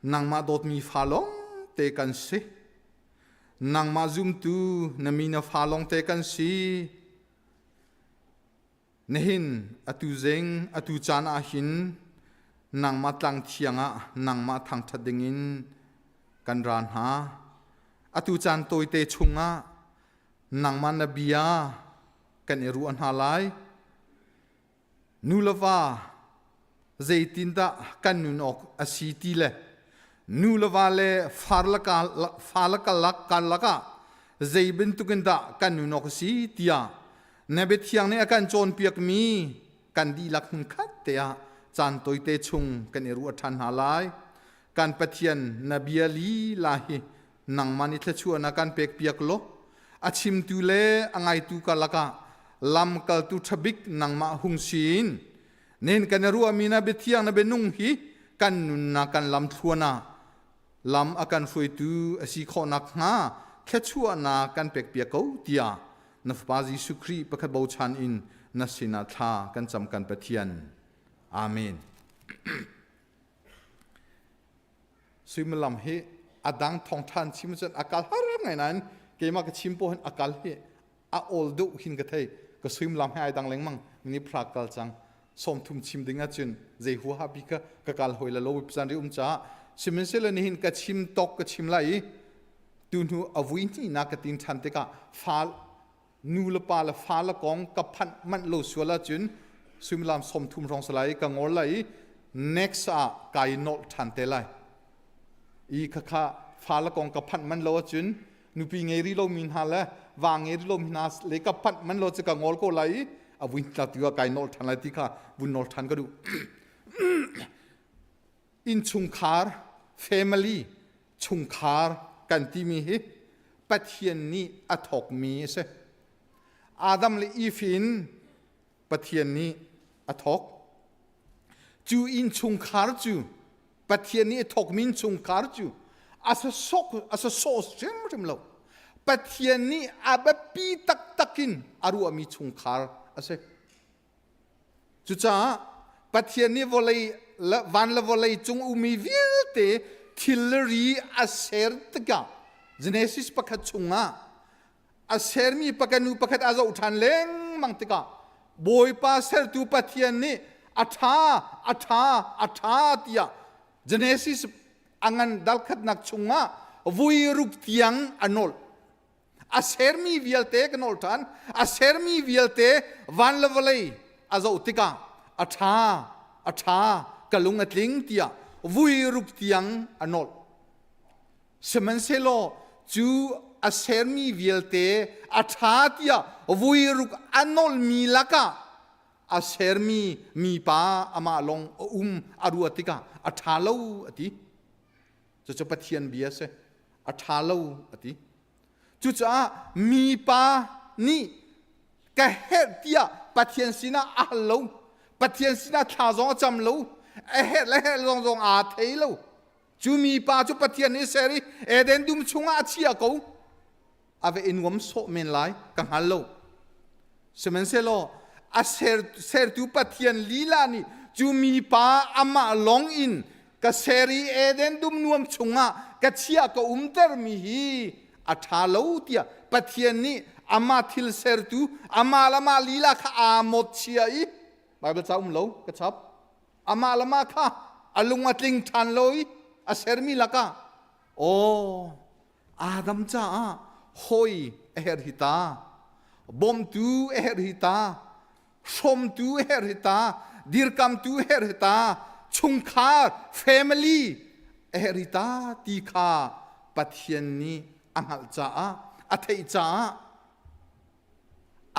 nangmah dawtmi fa lawng te kan si. Nangmah zumtu na mi na fa lawng te kan si. Nihin atu zing atu caan ah hin nangmah tlang thiang ah nangmah thangṭhat dingin kan ra hna. Atu caan tawite chungah nangmah na bia kan i ruah hna lai. Nu le va zeitindah kan nun awk a si ti le nu le va le far le fa le karlak karlak ah zei bantukin dah kan nun awk a si tiah na biathiang nih a kan cawnpiakmi kan dihlak hmunkhat te ah caan tawite chung kan i ruah ṭhan hna lai. Kan Pathian na bia lila hi nangmah nih thluachuah na kan pekpiak law a chimtu le a ngaitu karlak ah lamkaltu ṭhabik nangmah hung siin nen kan i ruahmi na biathiang na bianung hi kan nunnak kan lamthluan ah lam a kan hruaitu a si khawh nakhnga thluachuahnak kan pekpiak ko tiah na Fapa Jesuh Khrih pakhat bochan in na sinah thla kan cam kan Pathian. Amen. Suimilam hi a dang thawngṭha an chim cun a kal har ngai nain keimah ka chim poh hin a kal hi a awl deuh hin ka thei. Ka suimilam he ai dang lengmang. Mini phra kal cang. 30 chim ding ahcun zei huaha bi ka ka kal hoi la lo zan ri um caah sihmanhsehlaw nihin ka chim tawk ka chim lai i tuhnu a vui hnihnak ka tin ṭhan tikah fa nu le pa le fa le kong ka phanh manh lo sual ahcun suimilam 30 hrawng si lai ka ngol lai i next ah kai nolh ṭhan te lai i khakha fa le kong ka phanh manh lo ahcun nupi ngei rih lomi hna le va ngei rih lomi hna le ka phanh manh lo cu ka ngol ko lai i a vui tla tu ah kai nolh ṭhan lai ti kha vun nolh ṭhan ka duh. Innchungkhar family chungkhar kan timi hi Pathian nih a thawkmi a si. Adam le Eve in Pathian nih a thawk. Cu innchungkhar cu Pathian nih a thawkmi innchungkhar cu a sasawk a sasawh hrimhrim lo. Pathian nih a biapi taktak in a ruahmi chungkhar a si. Cucaah Pathian nih vawlei le van le vawlei cung ummi vialte thilri a ser tikah Genesis pakhat chungah a sermi pakanu pakhat a zoh ṭhan lengmang tikah Bawipa sertu Pathian nih a ṭha, a ṭha, a ṭha tiah Genesis a ngan dalkhatnak chungah vui ruk tiang a nolh. A sermi vialte ka nolh ṭhan. A sermi vialte van le vawlei a zoh tikah a ṭha, a ṭha, ka lung a tling tiah vui ruk tiang a nolh. Sihmanhsehlaw cu a sermi vialte a ṭha tiah vui ruk a nolhmi lakah a sermi mipa amah lawng a um a ruah tikah a ṭha lo a ti. Cucu Pathian bia a si. A ṭha lo a ti. Cucaah mipa nih ka herh tiah Pathian sinah a hal lo. Pathian sinah thla zong a cam lo. A herh le herh zong zong aa thei lo. Cu mipa cu Pathian nih ser i Eden dum chungah a chia ko. A va i nuam sawh men lai ka hngal lo. Sihmanhsehlaw a ser, sertu Pathian lila nih cu mipa amah lawng in ka ser i Eden dum nuam chungah ka chia ka umtermi hi a ṭha lo tiah Pathian nih amah thil sertu amah le amah lila kha aa mawt chia i Baibal ca um lo ka chap amah le mah kha a lung a tling ṭhan lo i a sermi lakah aw Adam caah hawi a herh hi ta bawmtu a herh hi ta hrawmtu a herh hi ta dirkamtu a herh hi ta chungkhar family a herh hi ta ti kha Pathian nih a hngalh caah a theih caah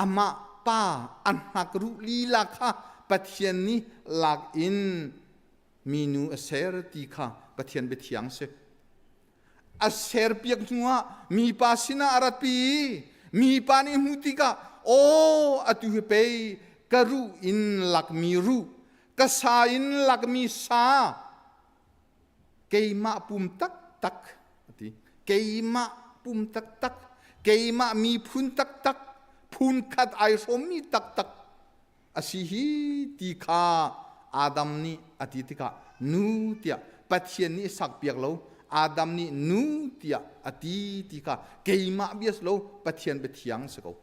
Amah pa a hnakruh lila kha Pathian nih lak in minu a ser ti kha Pathian biathiang si. A serpiak hnuah mipa sinah a ratpi i mipa nih hmuh tikah aw atu hi pei ka ruh in lakmi ruh ka sa in lakmi sa keimah pum taktak a ti keimah pum taktak keimah miphun taktak phun khat ai hrawmmi taktak a si hi ti kha Adam nih a ti tikah nu tiah Pathian nih sakpiak lo Adam nih nu tiah a ti ti kha keimah bia si lo Pathian biathiang si ko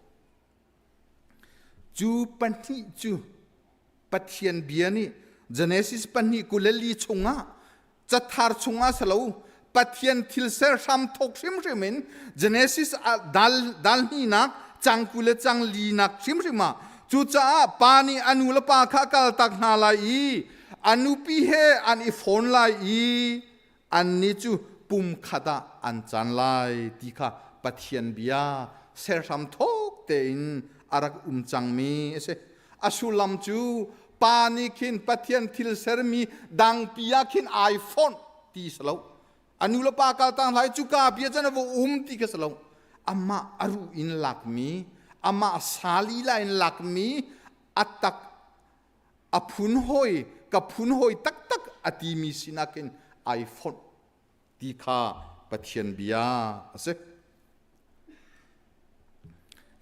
Cu pahnih cu Pathian bia nih Genesis pahnih 24 chungah cathar chungah si lo Pathian thil ser hram thawk hrimhrim in Genesis dal dal hnihnak cang 20 le cang linak hrimhrim ah cucaah pa nih a nu le pa kha kaltak hna lai i a nupi he an i fawn lai i annih cu pumkhat ah an can lai ti kha Pathian bia serhram thawk tein a rak um cangmi a si. A sullam cu pa nih khin Pathian thil sermi dangpi ah khin ai fonh ti si lo. A nu le pa kaltang hlai cuka bia cun a va um ti kha si lo. Amah a ruh in lakmi, amah sa lila in lakmi, a tak a phun hawi ka phun hawi taktak a timi sinak in ai fonh ti kha Pathian bia a si.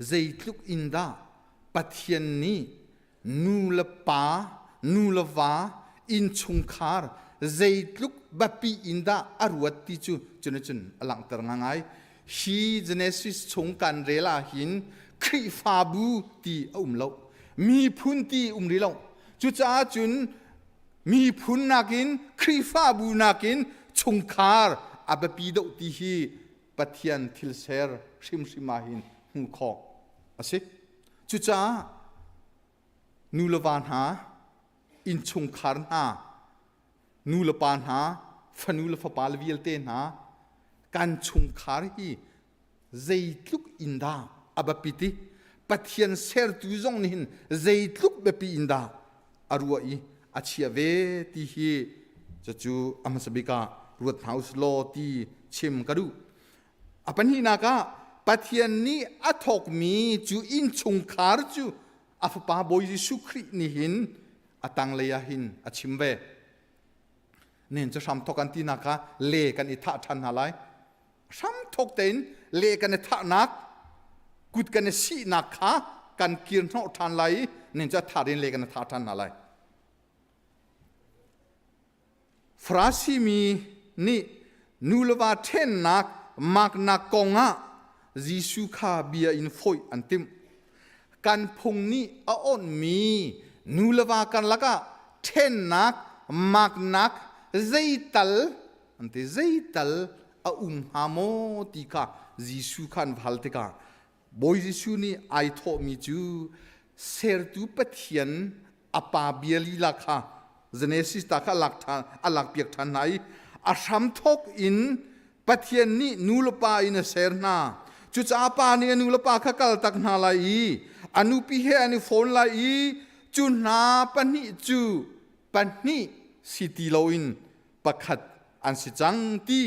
Zeitluk in dah Pathian nih nu le pa, nu le va, innchungkhar zeitluk biapi in dah a ruat ti cu cun cun a langhter ngangai. Hi Genesis chung kan rel ah hin Khrihfabu ti a um lo. Miphun ti um rih lo. Cucaah cun miphun nakin Khrihfabu nakin chungkhar a biapi deuh ti hi Pathian thil ser hrimhrim ah hin hmuh khawh a si. Cucaah nu le va hna, innchungkhar hna, nu le pa hna, fanu le fapa le vialte hna, kan chungkhar hi zeitluk in dah a biapit i Pathian sertu zong nih hin zeitluk biapi in dah a ruah i a chia ve ti hi cucu a hmasa bik ah ruat hna usih law ti chim ka duh. A pahnihnak ah Pathian nih a thawkmi cu innchungkhar cu a fapa Bawi Jesuh Khrih nih hin a tanglei ah hin a chim ve. Nen cu hramthok an tinak kha le kan i thah ṭhan hna lai. Hramthok tein le kan i thahnak, kut kan i sihnak kha kan kir hnawh ṭhan lai i nen cu a thar in le kan i thah ṭhan hna lai. Farasi mi nih nu le va ṭhennak maknak kong ah Jesuh kha bia in fawih an timh. Kan phung nih a awnhmi nu le va karlak ah ṭhennak, maknak zeital an ti zeital a um hnga maw ti kha Jesuh kha an hal tikah Bawi Jesuh nih ai thawhmi cu sertu Pathian a pa bia lila kha Genesis ta kha a lak ṭhan a lakpiak ṭhan hna i a hramthawk in Pathian nih nu le pa in a ser hna. Cucaah pa nih a nu le pa kha kaltak hna lai i a nupi he an i fawn lai i cu hna pahnih cu pahnih si ti loin pakhat an si cang ti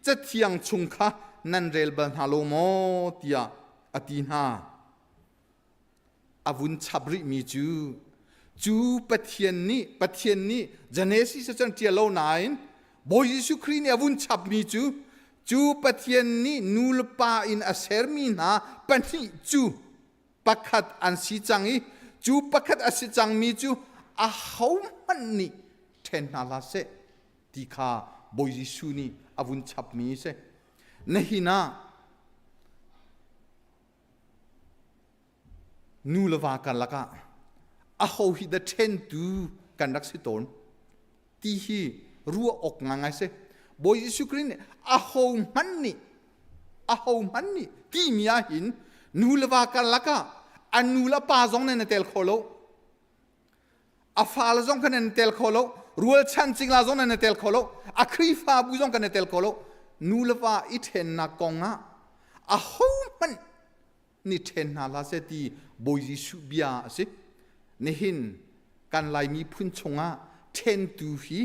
Cathiang chung kha nan rel bal hna lo maw tiah a ti hna. A vun chap rihmi cu cu Pathian nih Pathian nih Genesis ah cun ṭial lo nain Bawi Jesuh Khrih nih a vun chapmi cu cu Pathian nih nu le pa in a sermi hna pahnih cu pakhat an si cang i cu pakhat a si cangmi cu ahohmanh nih ṭhen hna hlah seh ti kha Bawi Jesuh nih a vun chapmi a si. Nihin ah nu le va karlak ah aho hi dah ṭhentu kan rak si tawn ti hi ruah awk ngangai si. Bawi Jesuh Khrih nih aho hmanh nih aho hmanh nih timi ah hin nu le va karlak ah a nu le pa zong nan i tel kho lo. A fale zong kan i tel kho lo. Rualchan cingla zong nan i tel kho lo. A Khrihfabu zong kan i tel kho lo. Nu le va i ṭhennak kong ah aho hmanh nih ṭhen hna hlah seh ti Bawi Jesuh bia a si. Nihin kan Laimi phun chungah ṭhentu hi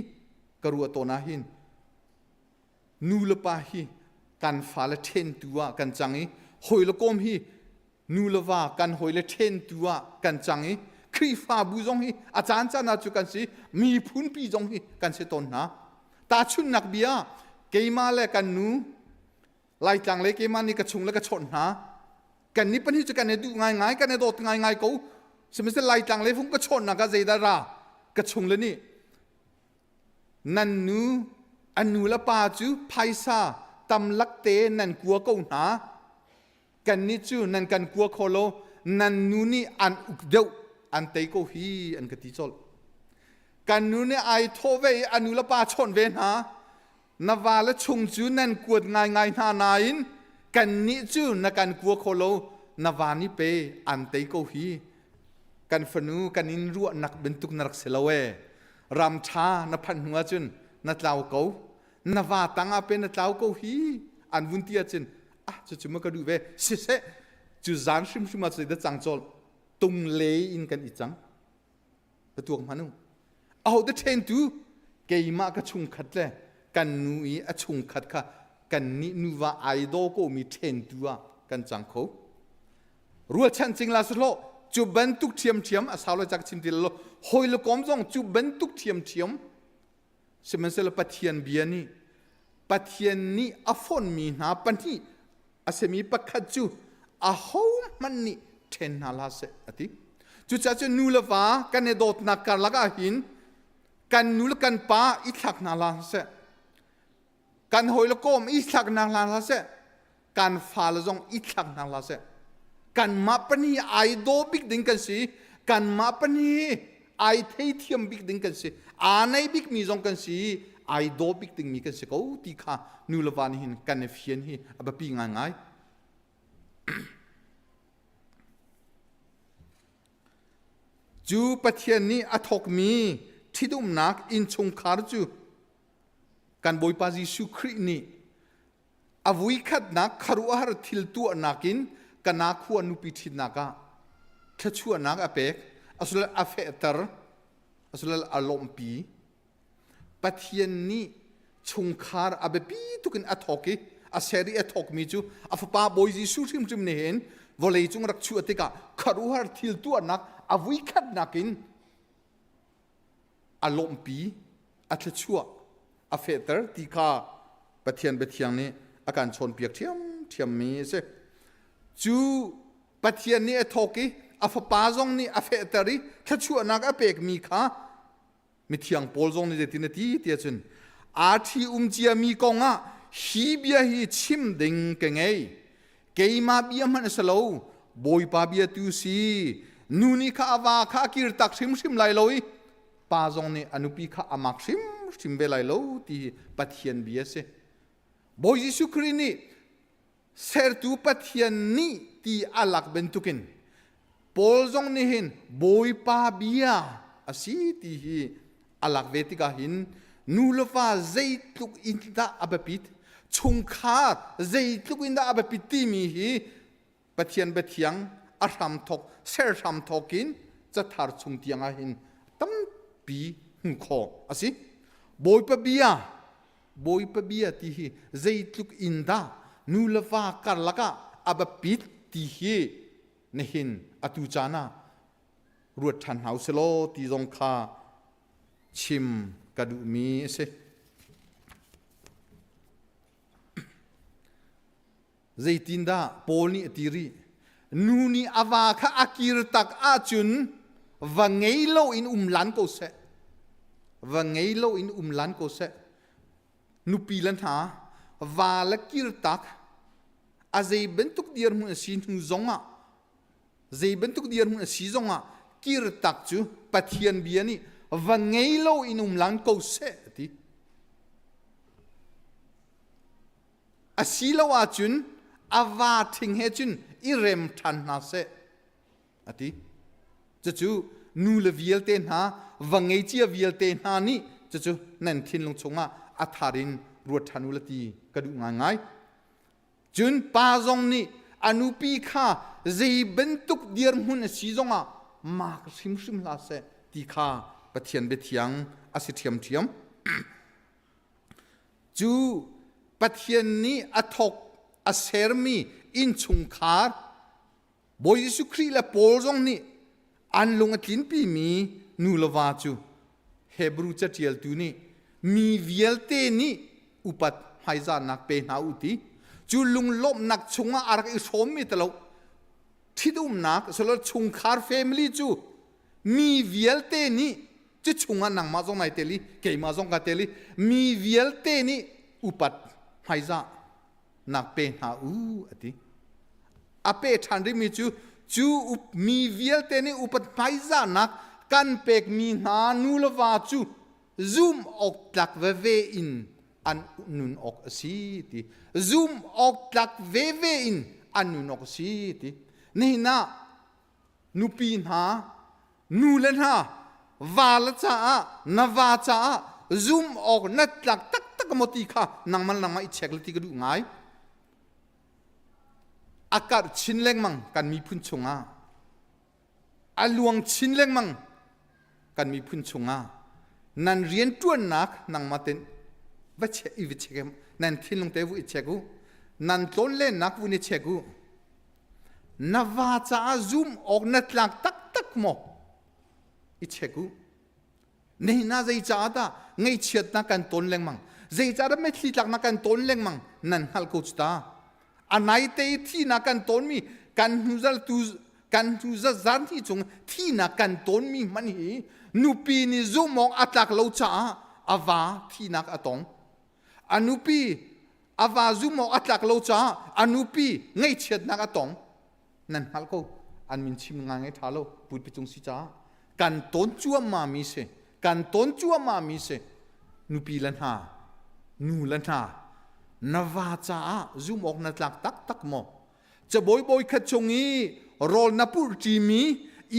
ka ruah tawn ah hin nu le pa hi kan fale ṭhentu ah kan cang i hawi le kom hi nu le va kan hawi le ṭhentu ah kan cang i Khrihfabu zong hi a caan caan ah cu kan si miphunpi zong hi kan si tawn hna. Tahchunhnak bia keimah le kan nu Laitlang le keimah nih ka chung le ka chawnh hna. Kan nih pahnih cu kan i duh ngaingai, kan i dawt ngaingai ko. Sihmanhsehlaw Laitlang le fung ka chawnhnak ah zeidah ra ka chung le nih nan nu a nu le pa cu phaisa tam lakte nan kua ko hna. Kannih cu nan kan kua kho lo, nan nu nih an uk deuh, an tei ko hi an ka ti colh. Kan nu nih ai thawh ve i a nu le pa chawnh ve hna. Na vale chung cu nan kuat ngaingai hna nain kannih cu na kan kua kho lo na va nih pe an tei ko hi kan fanu kan in ruahnak bantuk na rak si lo ee ram ṭha na phanh hnu ahcun na tlau ko na va tang ah pe na tlau ko hi an vun ti ahcun ah cucu ma ka duh ve siseh cu zan hrimhrim ah cu da cang cawl tung le in kan i cang Ka tuak hmanh u. Aho te ṭhentu keimah ka chungkhat le kan nu i a chungkhat kha kannih nuva ai daw komi ṭhentu ah kan cang kho. Rualchan cingla sihloh cu bantuk ṭhiamṭhiam a sau lai ca ka chim ti lo hawi le kom zong cu bantuk ṭhiamṭhiam Sihmanhsehlaw Pathian bia nih Pathian nih a fonhmi hna pahnih a simi pakhat cu ahohmanh nih ṭhen hna hlah seh a ti. Cucaah cun nu le va kan i dawtnak karlak ah hin kan nu le kan pa i thlak hna hlah seh. Kan hawi le kawm i thlak hna hlah seh. Kan fale zong i thlak hna hlah seh. Kanmah pahnih ai daw bik ding kan si. Kanmah pahnih ai theithiam bik ding kan si. Aa nei bikmi zong kan si. Ai daw bik dingmi kan si ko ti kha nu le va nih hin kan i fian hi a biapi ngaingai. Cu Pathian nih a thawkmi ṭhitumnak innchungkhar cu kan Bawipa Jesuh Khrih nih A vuikhatnak khuaruahhar thil tuahnak in Kana khua nupi ṭhitnak ah thluachuahnak a pek, asulal a fehter, asulal a lawmhpi. Pathian nih chungkhar a biapi tuk in a thawk i a ser i a thawkmi cu a fapa Bawi Jesuh hrimhrim nih hin vawlei cung rak chuah tikah khuaruahhar thil tuahnak a vuikhatnak in a lawmhpi, a thluachuah, a fehter ti kha Pathian biathiang nih a kan chawnpiak ṭhiamṭhiammi a si. Cu Pathian nih a thawk i a fapa zong nih a fehter i thluachuahnak a pekmi kha mithiang Paul zong nih zeitin a ti ti ahcun aa ṭhi um ciami kong ah hi bia hi chim ding ka ngei. Keimah bia hmanh a si lo, Bawipa bia tu si. Nu nih kha a va kha a kir tak hrimhrim lai lo i pa zong nih a nupi kha a mak hrimhrim ve lai lo ti hi Pathian bia a si. Bawi Jesuh Khrih nih sertu Pathian nih ti a lak bantukin Paul zong nih hin Bawipa bia a si ti hi a lak ve tikah hin nu le va zeitluk in dah a biapit chungkhar zeitluk in dah a biapit timi hi Pathian biathiang a hramthok ser hramthok in cathar chung tiang ah hin tampi hmuh khawh a si. Bawipa bia Bawipa bia ti hi zeitluk in dah nu le va karlak ah a biapit ti hi nihin atu caan ah ruat ṭhan hna usih law ti zong kha chim ka duhmi a si. Zeitindah Paul nih a ti rih? Nu nih a va kha a kir tak ahcun va ngei loin um lan ko seh. Va ngei loin um lan ko seh. Nupi le hna va le kir tak a zei bantuk dirhmun a si hnu zongah zei bantuk dirhmun a si zongah kir tak cu Pathian bia nih va ngei loin um lan ko seh a ti. Asilo ahcun a va ṭhing he cun i rem ṭhan hna seh, a ti. Cucu nu le vialte hna, va ngei cia vialte hna nih cucu nan thinlung chungah a thar in ruat ṭhan u la ti ka duh ngaingai. Cun pa zong nih a nupi kha zei bantuk dirhmun a si zongah mak hrimhrim hlah seh ti kha Pathian biathiang a si ṭhiamṭhiam. Cu Pathian nih a thawk a sermi innchungkhar Bawi Jesuh Khrih le Paul zong nih an lung a tlinpimi nu le va cu Hebru caṭialtu nih mi vialte nih upat hmaizahnak pe hna u ti cu lunglawmhnak chungah a rak i hrawmmi talo ṭhitumnak chungkhar family cu mi vialte nih cu chungah nangmah zong nai tel i keimah zong ka tel i mi vialte nih upat hmaizah nak pe hna u a ti. A pe ṭhan rihmi cu cu mi vialte nih upat hmaizahnak kan pekmi hna nu le va cu zum awk tlak veve in an nun awk a si ti. Zum awk tlak veve in an nun awk a si ti. Nihin ah nupi hna nu le hna va le caah na va caah zum awk na tlak taktak maw ti kha nangmah nangmah i check le ti ka duh ngai. A karh chin lengmang kan miphun chungah, a luang chin lengmang kan miphun chungah. Nan rianṭuannak nangmah ten va check i va check nan thinlung te vu i check u, nan tlawn lennak vun i check u. Na va caah zum awk na tlak taktak maw? I check u. Nihin ah zei caah dah ngaihchiatnak kan ton lengmang, zei caah dah mitthli tlaknak kan ton lengmang nan hngalh ko cu ta. A naite i thihnak kan tonmi kan hnuzal tu kan hnu zan hi chung thihnak kan tonmi hmanh hi nupi nih zumh awk a tlak lo caah a va thihnak a tong. A nupi a va zum awk a tlak lo caah a nupi ngaihchiatnak a tong. Nan hngalh ko, an min chim ngai ngai ṭha lo putpi cung si caah kan tawn cuahmah mi si, kan tawn cuahmah mi si. Nupi le hna, nu le hna, na va caah zum awk na tlak taktak maw? Cabawi bawi khat chung i rawl na purh ṭimi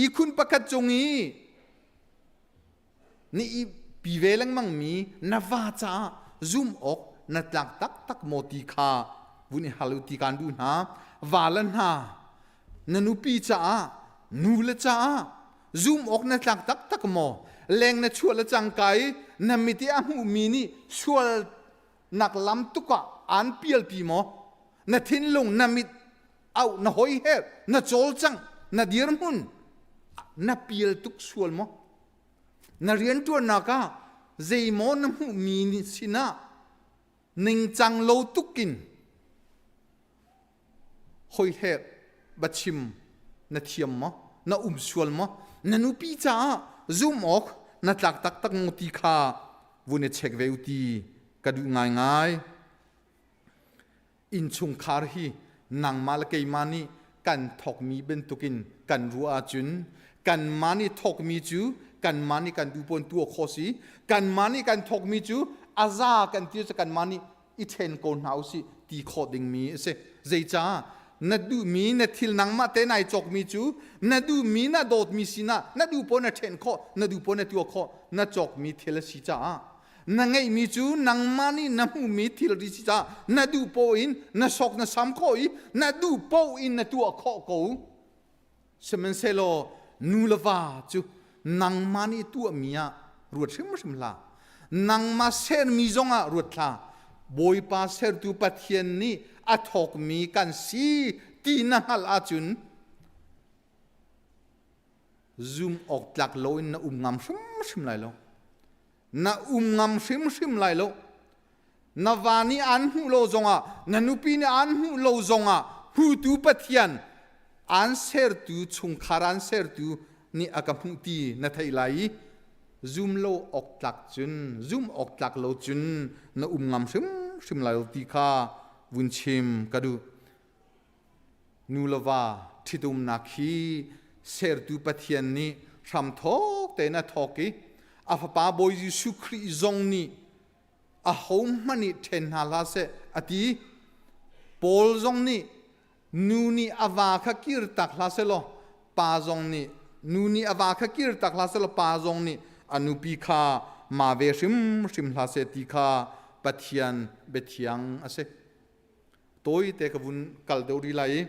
ihkhun pakhat cung i na i pi ve lengmang mi na va caah zum awk na tlak taktak maw ti kha vun i hal u ti kaan duh hna. Va le hna, na nupi caah, nu le caah zum awk na tlak taktak maw? Leng na chuah le cangka i na mit i a hmuhmi nih sual nak lam tuk ah aan pialpi maw? Na thinlung, na mit au, na hoiher, na cawlcangh, na dirhmun na pial tuk sual maw? Na rianṭuannak ah zeimaw na hmuhmi sinah ningcang lo tukin hoiher biachim na thiam maw? Na um sual maw? Na nupi caah zum awk na tlak taktak maw ti kha vun i check ve u ti ka duh ngaingai. Innchungkhar hi nangmah le keimah nih kan thawkmi bantukin kan ruah ahcun kanmah nih thawkmi cu kanmah nih kan duh pawn tuah khawh si. Kanmah nih kan thawkmi cu a za kan ti cu kanmah nih i ṭhen ko hna usih ti khawh dingmi a si. Zeicah na duhmi na thil nangmah te nai cawkmi cu na duhmi na dawtmi sinah na duh paoh na ṭhen khawh, na duh paoh na tuah khawh, na cawkmi thil a si caah na ngeihmi cu nangmah nih na hmuhmi thilri si caah na duh paoh in na sok na sam khawh i na duh paoh in na tuah khawh ko. Sihmanhsehlaw nu le va cu nangmah nih tuahmi ah ruat hrimhrim hlah. Nangmah sermi zongah ruat hlah. Bawipa sertu Pathian nih a thawkmi kan si ti na hngalh ahcun zum awk tlak loin na um ngam hrimhrim lai lo. Na um ngam hrimhrim lai lo. Na va nih aan hmuh lo zongah, na nupi nih aan hmuh lo zongah, hmutu Pathian aan sertu, chungkhar aan sertu nih a ka hmuh ti na theih lai i zum lo awk tlak cun, zum awk tlak lo cun na um ngam hrimhrim lai lo ti kha vun chim ka duh. Nu le va ṭhitumnak hi sertu Pathian nih hramthawk tein a thawk i a fapa Bawi Jesuh Khrih zong nih ahohmanh nih ṭhen hna hlah seh a ti. Paul zong nih nu nih a va kha kirtak hlah seh law pa zong nih nu nih a va kha kirtak hlah seh law pa zong nih a nupi kha ma ve hrimhrim hlah seh ti kha Pathian biathiang a si. Tawite ka vun kal deuh rih lai i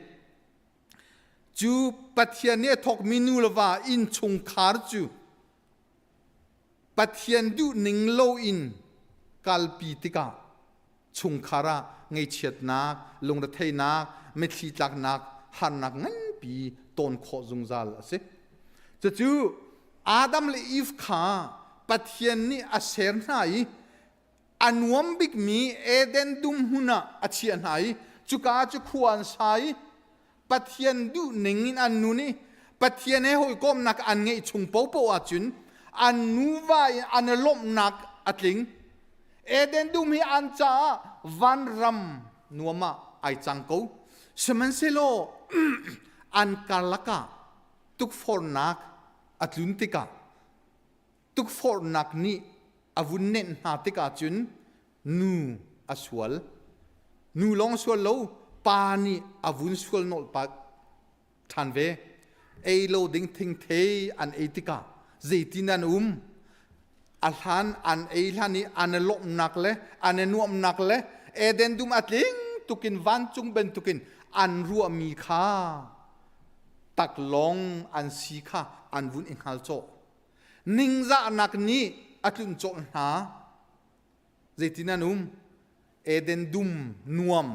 cu Pathian nih a thawkmi nu le va innchungkhar cu Pathian duhning loin kalpi tikah chungkhar ah ngaihchiatnak, lungretheihnak, mitthli tlaknak, harnak nganpi tawn khawh zungzal a si. Cucu Adam le Eve kha Pathian nih a ser hna i a nuam bikmi Eden dum hmun ah a chiah hna i cuka cu khua an sa i Pathian duh ning in an nun i Pathian he hawikomhnak an ngeih chung paohpaoh ahcun an nuva in an i lawmhnak a tling. Eden dum hi an caah vanram nuam ah ai cang ko. Sihmanhsehlaw an karlak ah tukforhnak a tlun tikah tukforhnak nih a vun nenh hna tikah cun nu a sual. Nu lawng sual lo, pa nih a vun sual nolh pah ṭhan ve. Ei lo ding thingthei an ei tikah zeitin an um? A hlan an ei hlan i an i lawmhnak le an i nuamhnak le Eden dum a tling tukin vancung bantukin an ruahmi kha taklawng an si kha an vun i hngal cawh. Ningzahnak nih a tlunh cawh hna. Zeitin an um? Eden dum nuam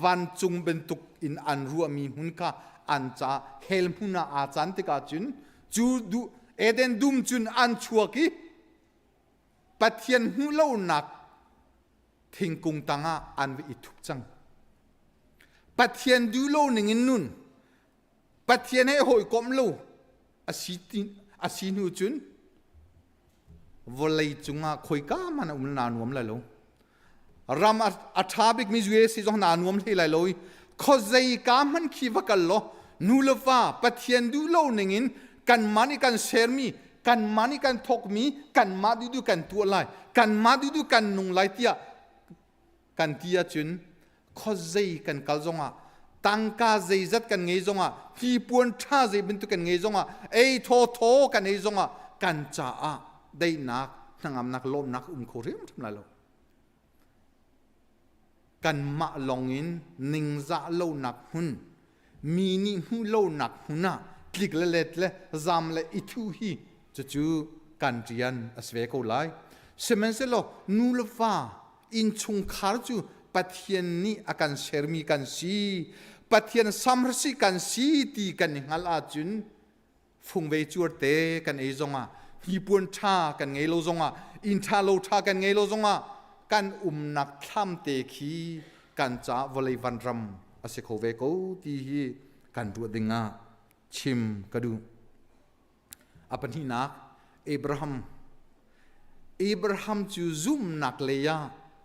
vancung bantuk in an ruahmi hmun kha an ca hell hmun ah aa can tikah cun cu du Eden dum cun an chuak i Pathian hmuh lonak thingkung tangah an va i thup cang. Pathian duh lo ning in nun Pathian he hawikomh lo a si hnu cun vawlei cungah khoika hmanh a um naa nuam lai lo. Ram a ṭha bikmi USA zong naa nuam hlei lai lo i khuazei ka hmanh khi va kal law nu le va Pathian duh lo ningin kanmah nih kan sermi kanmah nih kan thawkmi kanmah duhduh kan tuah lai kanmah duhduh kan nung lai tiah kan ti ahcun khuazei kan kal zongah tangka zeizat kan ngei zongah hnipuan ṭha zei bantuk kan ngei zongah ei thawthaw kan ei zongah kan caah daihnak hnangamnak lawmnak um kho hrimhrim lai lo kanmah lawngin ningzah lonak hmun mi nih hmuh lonak hmun ah tlik le let le zam le i thuh hi cucu kan rian a si ve ko lai sihmanhsehlaw nu le va innchungkhar cu Pathian nih a kan sermi kan si Pathian samrsi kan si ti kan i hngalh ahcun fungvei cuar te kan ei zongah hnipuan ṭha kan ngei lo zongah inn ṭha lo ṭha kan ngei lo zongah kan umnak thlam te khi kan caah vawlei vanram a si kho ve ko ti hi kan ruah ding ah chim ka duh. A pahnihnak Abraham. Abraham cu zumhnak lei ah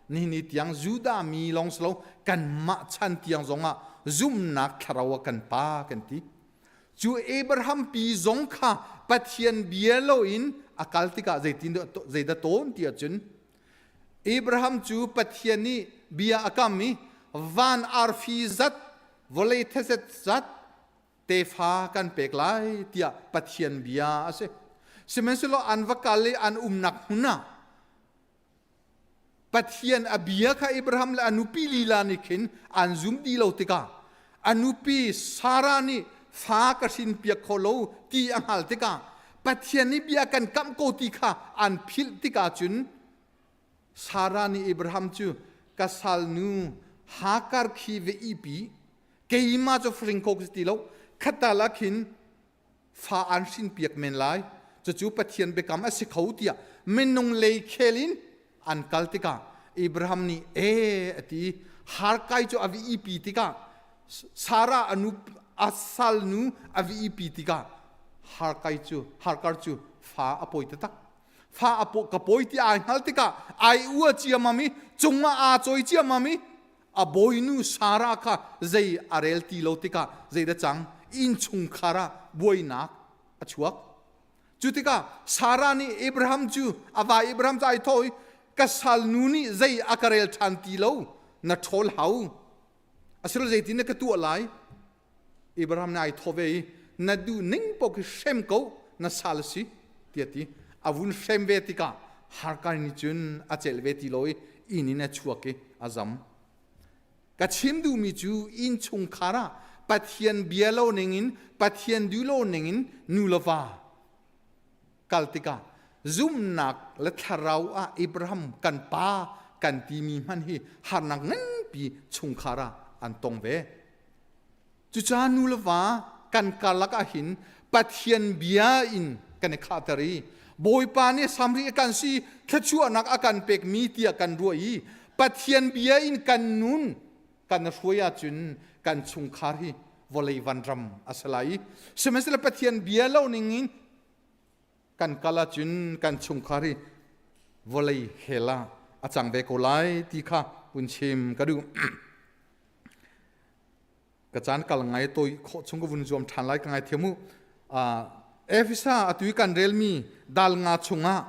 Nihin ni tiang Judah mi lawng si lo kanmah chan tiang zongah zumhnak thlarau a kan pa kan ti. Cu Abraham pi zong kha Pathian bia loin a kal tikah zeitin zeidah tawn ti ahcun Abraham cu Pathian nih bia a kam i van arfi zat vawlei theset zat tefa kan pek lai tiah Pathian bia a si. Sihmanhsehlaw an va kal i an umnak hmun ah Pathian a bia kha Abraham le a nupi lila nih khin an zum dih lo tikah a nupi Sarah nih fa ka hrin piak kho lo ti a hngal tikah Pathian nih bia kan kamh ko ti kha an philh tikah cun Sarah nih Abraham cu ka salnu Hagar khi ve ipi keimah cu hring kho ka si ti lo khatal ah khin fa an hrinpiak men lai cucu Pathian biakam a si kho tiah minung lei khel in an kal tikah Abraham nih e a ti Harkai cu a vi ipi tikah Sarah anu a salnu a vi ipi tikah Harkai cu Harkar cu fa a pawi taktak fa a ka pawi ti ai hngal tikah ai ua ciamam i cungah aa cawi ciamam i a bawinu Sarah kha zei a rel ti lo tikah zeidah cang innchungkhar ah buainak a chuak cu tikah Sarah nih Abraham cu a va Abraham cu ai thawh i ka salnu nih zei a ka rel ṭhan ti lo na ṭhawl hau asilo zeitin na ka tuah lai Abraham nih ai thawh ve i na duh ning paoh khi hrem ko na sal a si tiah ti a vun hrem ve tikah Harkar nih cun a celh ve ti lo i inn in a chuak i a zam ka chim duhmi cu innchungkhar ah Pathian bia lo ningin Pathian duh lo ningin nu le va kal tikah zumhnak le thlarau ah Abraham kan pa kan timi hmanh hi harnak nganpi chungkhar ah an tong ve. Cucaah nu le va kan karlak ah hin Pathian bia in kan i khahter i Bawipa nih samri a kan si thluachuahnak a kan pekmi tiah kan ruah i Pathian bia in kan nun kan hruai ahcun kan chungkhar hi vawlei vanram a si lai i sihmanhsehlaw Pathian bia lo ning in kan kal ahcun kan chungkhar hi vawlei hell ah a cang ve ko lai ti kha hun chim ka duh. Ka caan kal ngai toi khawh chung ka vun zuam ṭhan lai ka ngai thiam u. Efesa atu i kan relmi dal nga chungah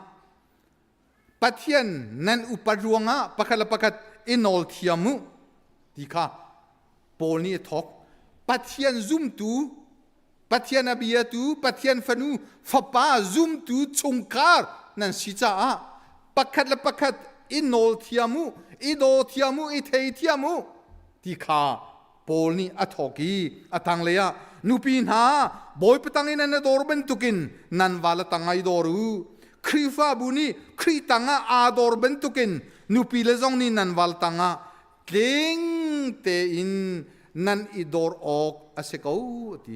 Pathian nan upat ruangah pakhat le pakhat i nawl thiam u ti kha Paul nih a thawk. Pathian zumtu, Pathian a biatu, Pathian fanu, fapa zumtu chungkhar nan si caah pakhat le pakhat i nawl thiam u, i daw thiam u, i thei thiam u ti kha Paul nih a thawk i a tanglei ah nupi hna Bawipa tang in nan dawr bantukin nan vala tangah i dawr u. Khrihfabu nih Khrih tangah aa dawr bantukin nupi le zong nih nan val tangah tling tein nan i dawr awk a si ko a ti.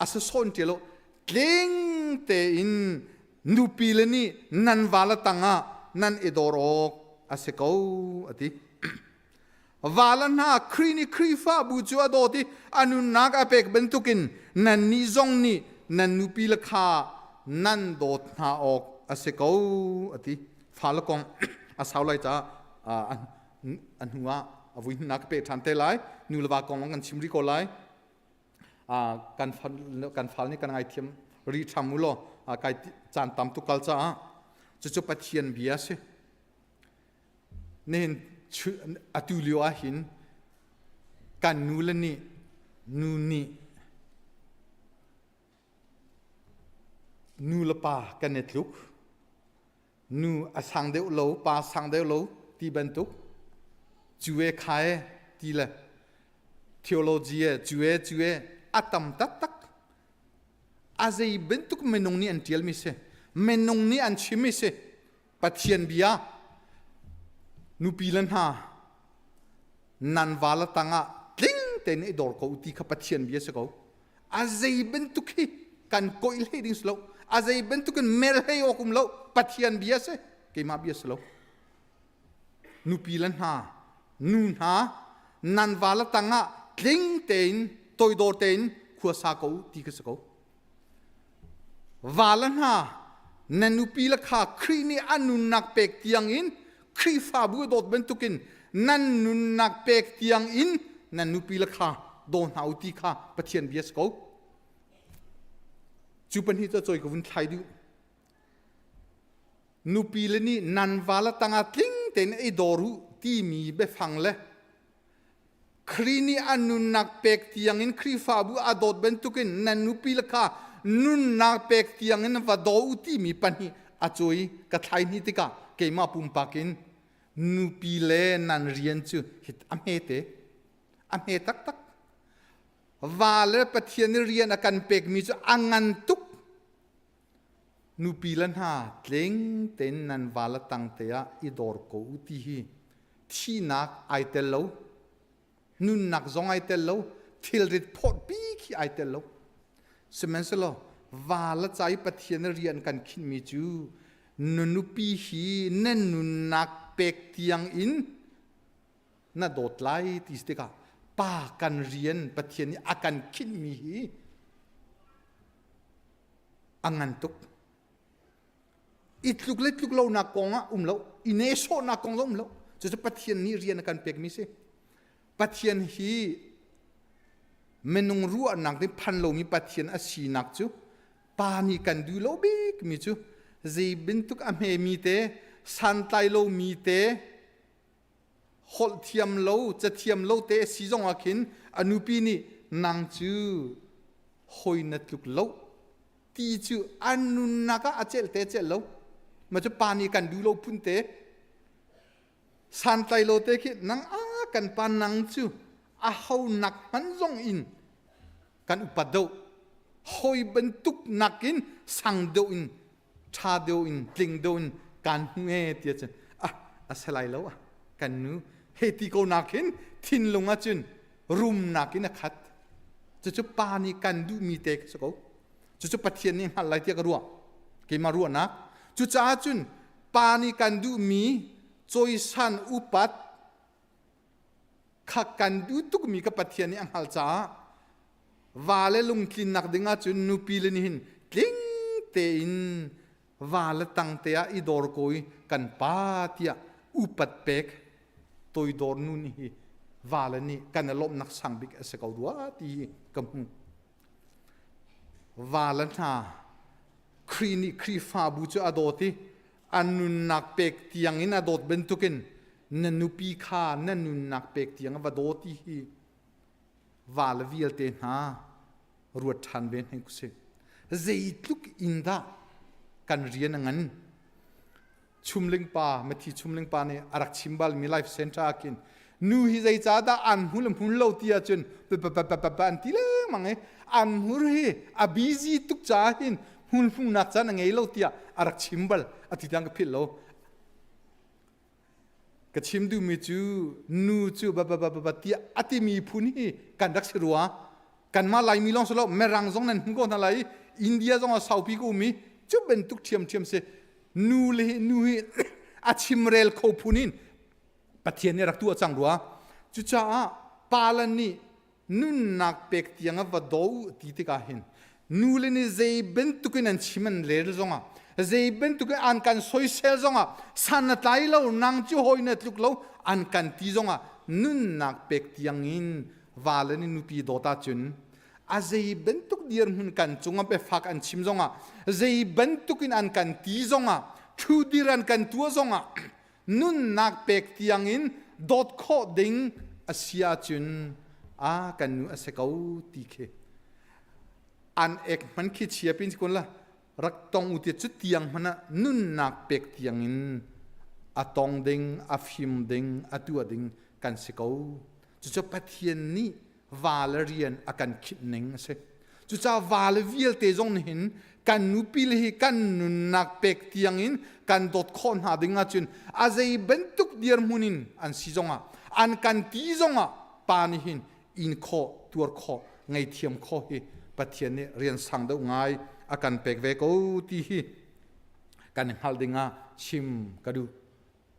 A si sawn ti lo tling tein nupi le nih nan vala tangah nan i dawr awk a si ko a ti. Vala hna Khrih nih Khrihfabu cu a dawt i a nunnak a pek bantukin nannih zong nih nan nupi le kha nan dawt hna awk a si ko a ti. Fale kong a sau lai caah a hnu ah a vui hnu ka peh ṭhan te lai. Nu le va kong kan chim rih ko lai. Kan kan fal nih kan ngaithiam ri ṭham u law kai caan tam tuk kal caah cucu Pathian bia a si. Nihin atu lio ah hin kan nu le nih nu nih nu le pa kan i tluk nu a sang deuh lo pa sang deuh lo ti bantuk cu e kha e ti le theology e cu e cu e a tam taktak a zei bantuk minung nih an tialmi si minung nih an chimmi si Pathian bia nupi le hna nan vala tangah tling tein i dor ko ti kha Pathian bia si ko a zei bantuk hi kan koih hlei ding si lo a zei bantuk in mer hlei awk um lo Pathian bia si keimah bia si lo nupi le hna nu hna nan vala tangah tling tein toidor tein khua sa ko ti kha si ko Vala hna, na nupi le kha Khrih nih a nunnak pek tiangin Khrihfabu a dawt bantukin nan nunnak pek tiang in nan nupi le kha daw hna u ti kha Pathian bia si ko. Cu pahnih cu cawi ka vun thlai duh. Nupi le nih nan va le tangah tling tein ei dawr u timi biafang le Khrih nih a nunnak pek tiangin Khrihfabu a dawt bantukin nan nupi le kha nunnak pek tiangin va daw u timi pahnih a cawi ka thlai hni tikah keimah pumpak in nupi le nan rian cu a hmete a hme taktak. Va le Pathian nih rian a kan pekmi cu a ngan tuk. Nupi le hna tling tein nan va le tang te ah i dawr ko u ti hi thihnak ai tel lo, nunnak zong ai tel lo, thilrit phawtpi khi ai tel lo. Sihmanhsehlaw va le ca i Pathian rian kan khinhmi cu na nupi hi na nunnak pek tiang in na dawt lai ti si tikah pa kan rian Pathian nih a kan khinhmi hi a ngan tuk. I tluk le tluk lonak kong ah um lo, i nehsawhnak kong zong um lo. Cucu Pathian nih rian a kan pekmi si. Pathian hi minung ruahnak nih phan lomi Pathian a sinak cu pa nih kan duh lo bikmi cu zei bantuk a hmemi te santlai lomi te holh thiam lo cathiam lo te si zong ah khin a nupi nih nang cu hoi na tluk lo ti cu an nunnak ah a celh te celh lo ma cu pa nih kan duh lo phun te santlai lo te khi nang a kan pa nang cu a ho nak hman zong in kan upat deuh hoi bantuk nakin sang deuh in ṭha deuh in tling deuh in kaan hmu e tiah cun ah a si lai lo ah kan nu hei ti ko nak hin thinlung ah cun rumnak in a khat. Cucu pa nih kan duhmi te si ko. Cucu Pathian nih hngalh lai tiah ka ruah, keimah ruahnak. Cucaah cun pa nih kan duhmi cawisan upat kha kan duh tukmi ka Pathian nih a hngalh caah va le lungtlinnak ding ahcun nupi le nih hin tling tein va le tang te ah i dawr ko i kan pa tiah upat pek toidor nu nih hi va le nih kan i lawmhnak sang bik a si ko rua ti hi ka hmu. Va le hna Khrih nih Khrihfabu cu a dawt i a nunnak pek tiang in a dawt bantukin na nupi kha na nunnak pek tiang a va dawt ti hi va le vialte hna ruat ṭhan ve hnik usih. Zeitluk in dah kan rian a ngan. Chumling pa, Mathi Chumling pa nih a rak chim balmi Life Center ah khin nu hi zeicah dah an hmul hmul lo ti ahcun pa an ti lengmang i an hmur hi a busy tuk caah hin hmul hmuhnak caan a ngei lo tiah a rak chim bal a ti tiang ka philh lo. Ka chim duhmi cu nu cu ba ba ba ba tiah a timi phun hi kan rak si rua. Kanmah Laimi lawng si lo, Mirang zong nan hmu ko hna lai i India zong ah saupi ka um i cu bantuk ṭhiamṭhiam si. Nu le hi nu hi a chimrel kho phun in Pathian nih rak tuah cang rua. Cucaah pa le nih nunnak pek tiang a va do u ti tikah hin nu le nih zei bantukin an chim an rel zongah zei bantukin an kan soisel zongah san na tlai lo nang cu hawi na tluk lo an kan ti zongah nunnak pek tiang in va le nih nupi dawt ahcun a zei bantuk dirhmun kan cungah biafak an chim zongah zei bantukin an kan ti zongah thu dir an kan tuah zongah nunnak pek tiangin dawt khawh ding a si ahcun a kan nu a si ko ti khi an ek hman khi chia pin kun la rak tong u ti cu tiang hmanh ah nunnak pek tiangin a tong ding a fim ding a tuah ding kan si ko. Cucu Pathian nih va le rian a kan khinh ning a si. Cucaah va le vialte zong nih hin kan nupi le hi kan nunnak pek tiangin kan dawt khawh hna ding ahcun a zei bantuk dirhmun in an si zongah an kan ti zongah pa nih hin in khawh tuar khawh ngeithiam khawh hi Pathian nih rian sang deuh ngai a kan pek ve ko ti hi kan hngalh dingah chim ka duh.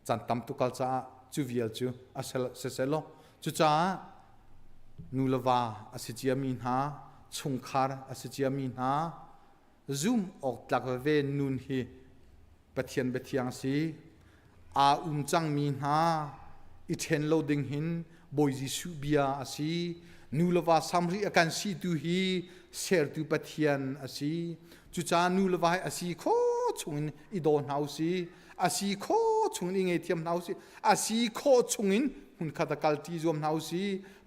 Caan tam tuk kal caah cu vial cu a siselaw cucaah nu le va a si ciami hna chungkhar a si ciami hna zum awk tlak veve nun hi Pathian biathiang a si. Aa um cangmi hna i ṭhen lo ding hin Bawi Jesuh bia a si. Nu le va samri a kan situ hi sertu Pathian a si. Cucaah nu le va hi a si kho chungin i daw hna u si. A si kho chungin i ngei thiam hna u si. A si khawh chungin hmunkhat a kalṭi zuam hna u si.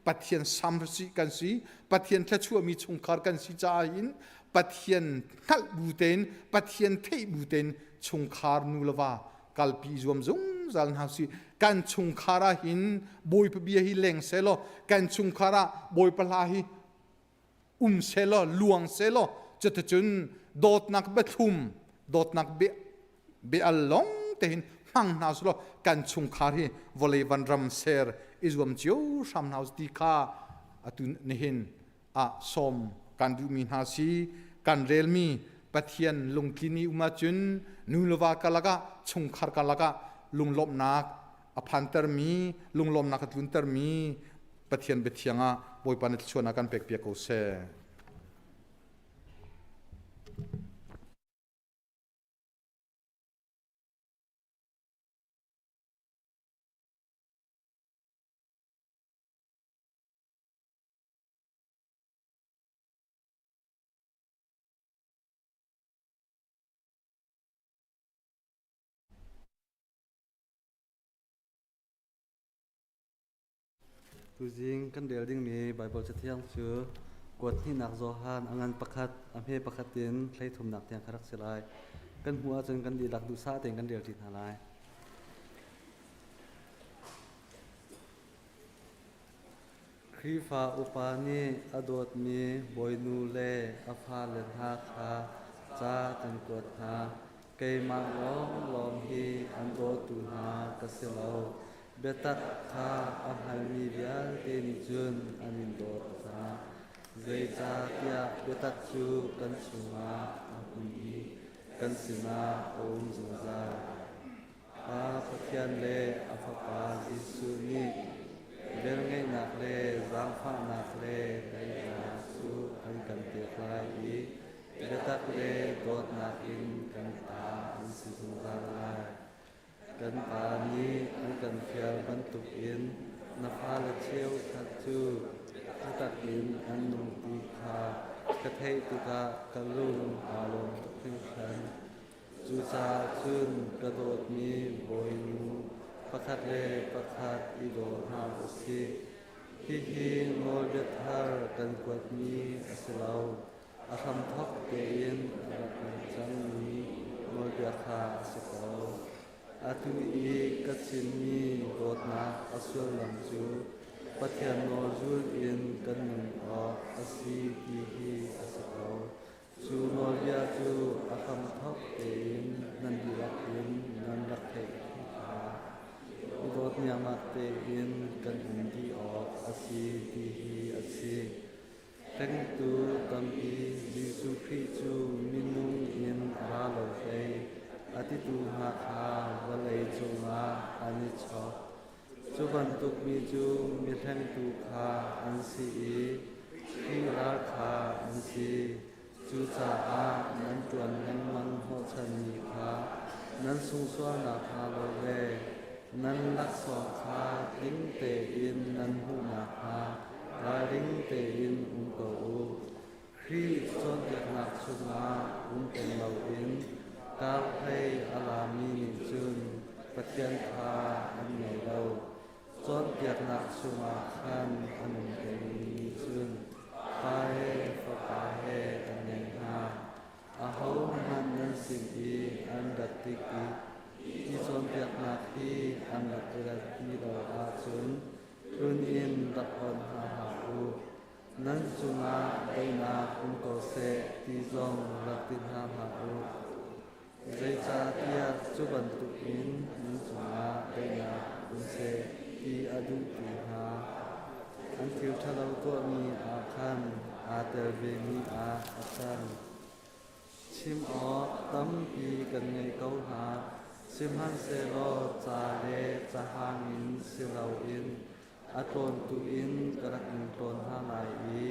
Pathian samrsi kan si. Pathian thluachuahmi chungkhar kan si caah hin Pathian hngalh bu tein Pathian theih bu tein chungkhar nu le va kalpi zuam zungzal hna si. Kan chungkhar ah hin Bawipa bia hi leng selaw, kan chungkhar ah Bawipa hla hi um selaw, luang selaw, cuticun dawtnak biathlum, dawtnak bia bial long te hin hmang hna selaw kan chungkhar hi vawlei vanram ser i zuam cio hram hna ti kha atu nihin ah sawm kan duhmi hna si. Kan relmi Pathian lungtlin i um ahcun nu le va karlak ah, chungkhar karlak ah lunglawmhnak a phantermi, lunglawmhnak a tluntermi Pathian biathiang ah Bawipa na thluachuahnak kan pekpiak ko seh. Tuzing kan rel dingmi Baibal Cathiang cu kuat hnihnak Johan a ngan pakhat, a hme pakhat in hleithumnak tiang kha rak si lai. Kan hmuh ahcun kan dihlak duhsah tein kan rel ṭi hna lai. Khrihfa upa nih a dawtmi bawinu le a fale hna kha ca kan kuat hna. Keimah lawnglawng hi an dawtu hna ka si lo. Biatak kha a hngalmi vialte nih cun an in dawt hna. Zeicahtiah biatak cu kan chungah a hmun i kan sinah a um zungzal. Pa Pathian le a Fapa Jesuh nih velngeihnak le zaangfahnak le daihnak cu an kan pek lai i biatak le dawtnak in kan ta an si zungzal lai. Kan Pa nih an kan fial bantukin na fale cheukhat cu biatak in an nung ti kha ka theih tikah ka lung aa lawm tuk hringhran. Cucaah cun ka dawtmi bawinu pakhat le pakhat i daw hna u sih. Hihi nawlbia thar kan kuatmi a si lo. A hramthawk tein a rak um cangmi nawlbia kha a si ko. Atu i ka chimmi dawtnak a sullam cu Pathian nawl zul in kan nun awk a si ti hi a si ko. Cu nawlbia cu a hramthawk tein nan dihlak in nan rak theih hna. I dawt niamah tein kan um dih awk a si ti hi a si. Hlengtu tampi Jesuh Khrih cu minung in a ra lo hlei a titu hna kha vawlei cungah an i chawk. Cu bantuk mi cu mihlengtu kha an si i Khrih ral kha an si. Cucaah nan ṭuan lengmang hnawhchanmi kha nan sungsual nakhnga lo le nan laksawng kha tling tein nan hmuh nakhnga ralring tein um ko u. Khrih cawnpiaknak chungah um peng loin karhlei a lami nih cun Pathian kha an ngei lo. Cawnpiaknak chungah khan a nung pengmi nih cun Pa he Fapa he an ngeih hna. Ahohmanh nan sin i an rat tik i hi cawnpiaknak hi an rak i ratpi lo ahcun tlun in rak onh hna hlah u. Nan cungah daihnak um ko seh ti zong rak ti hna hlah u. Zeicahtiah cu bantukin nan cungah daihnak um seh ti a duhtu hna an thil ṭhalo tuahmi ah khan aa tel vemi ah a cang. Chim awk tampi kan ngei ko hna, sihmanhsehlaw ca le cahang in si loin A tlawntu in ka rak in tlawn hna lai i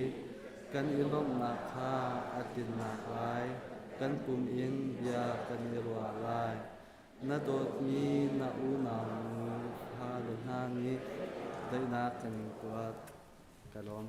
kan i lawmhnak kha a tlinnak lai kan pum in bia kan i ruah lai. Na dawtmi na unau nu fale hna nih daihnak kan in kuat. Ka lawm.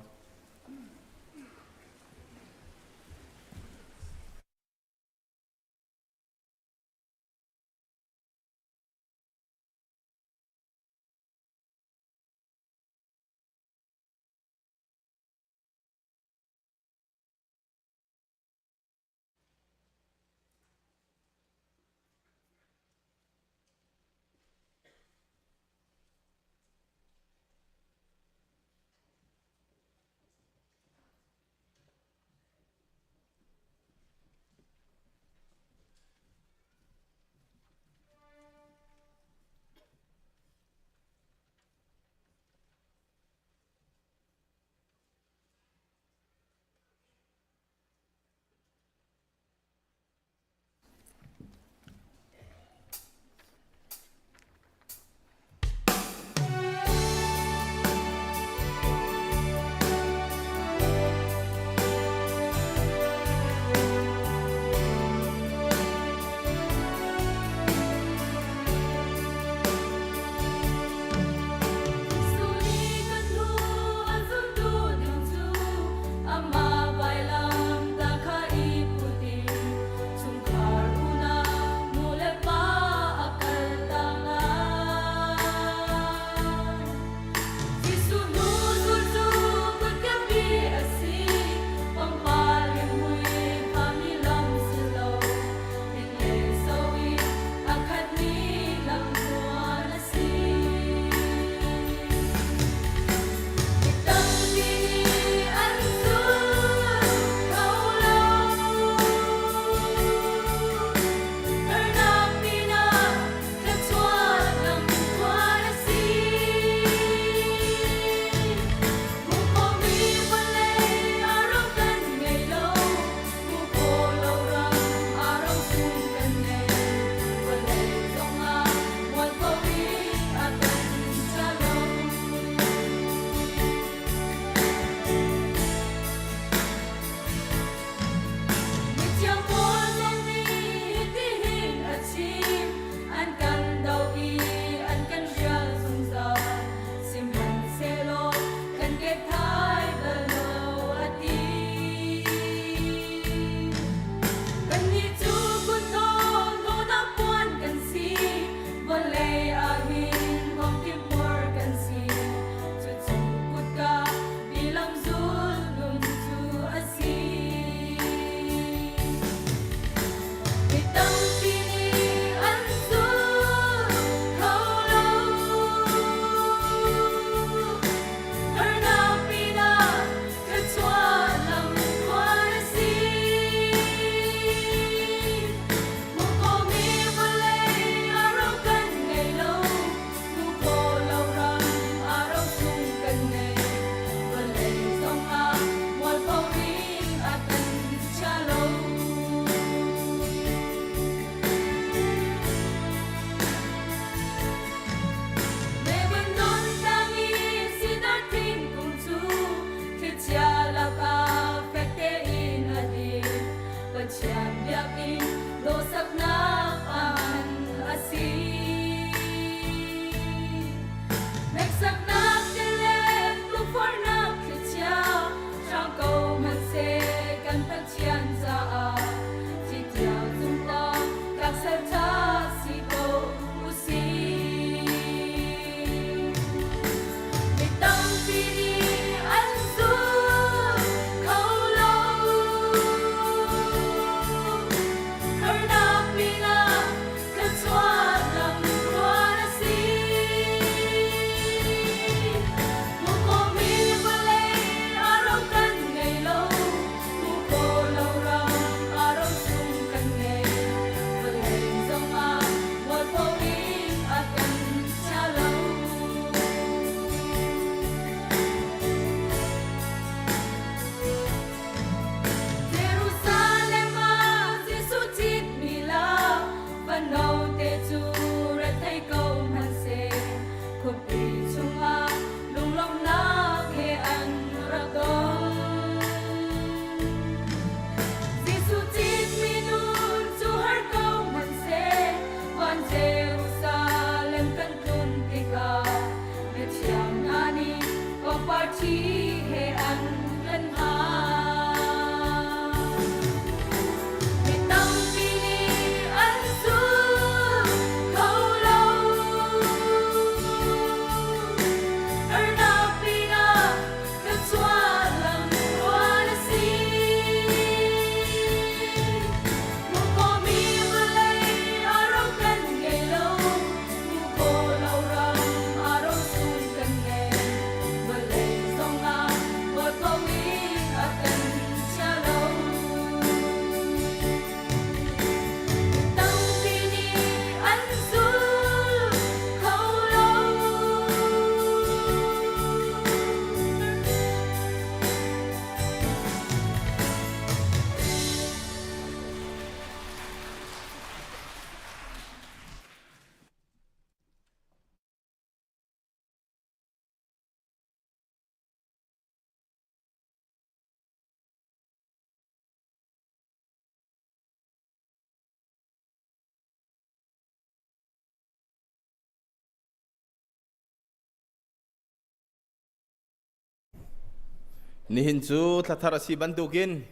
Nihin cu thlathar a si bantukin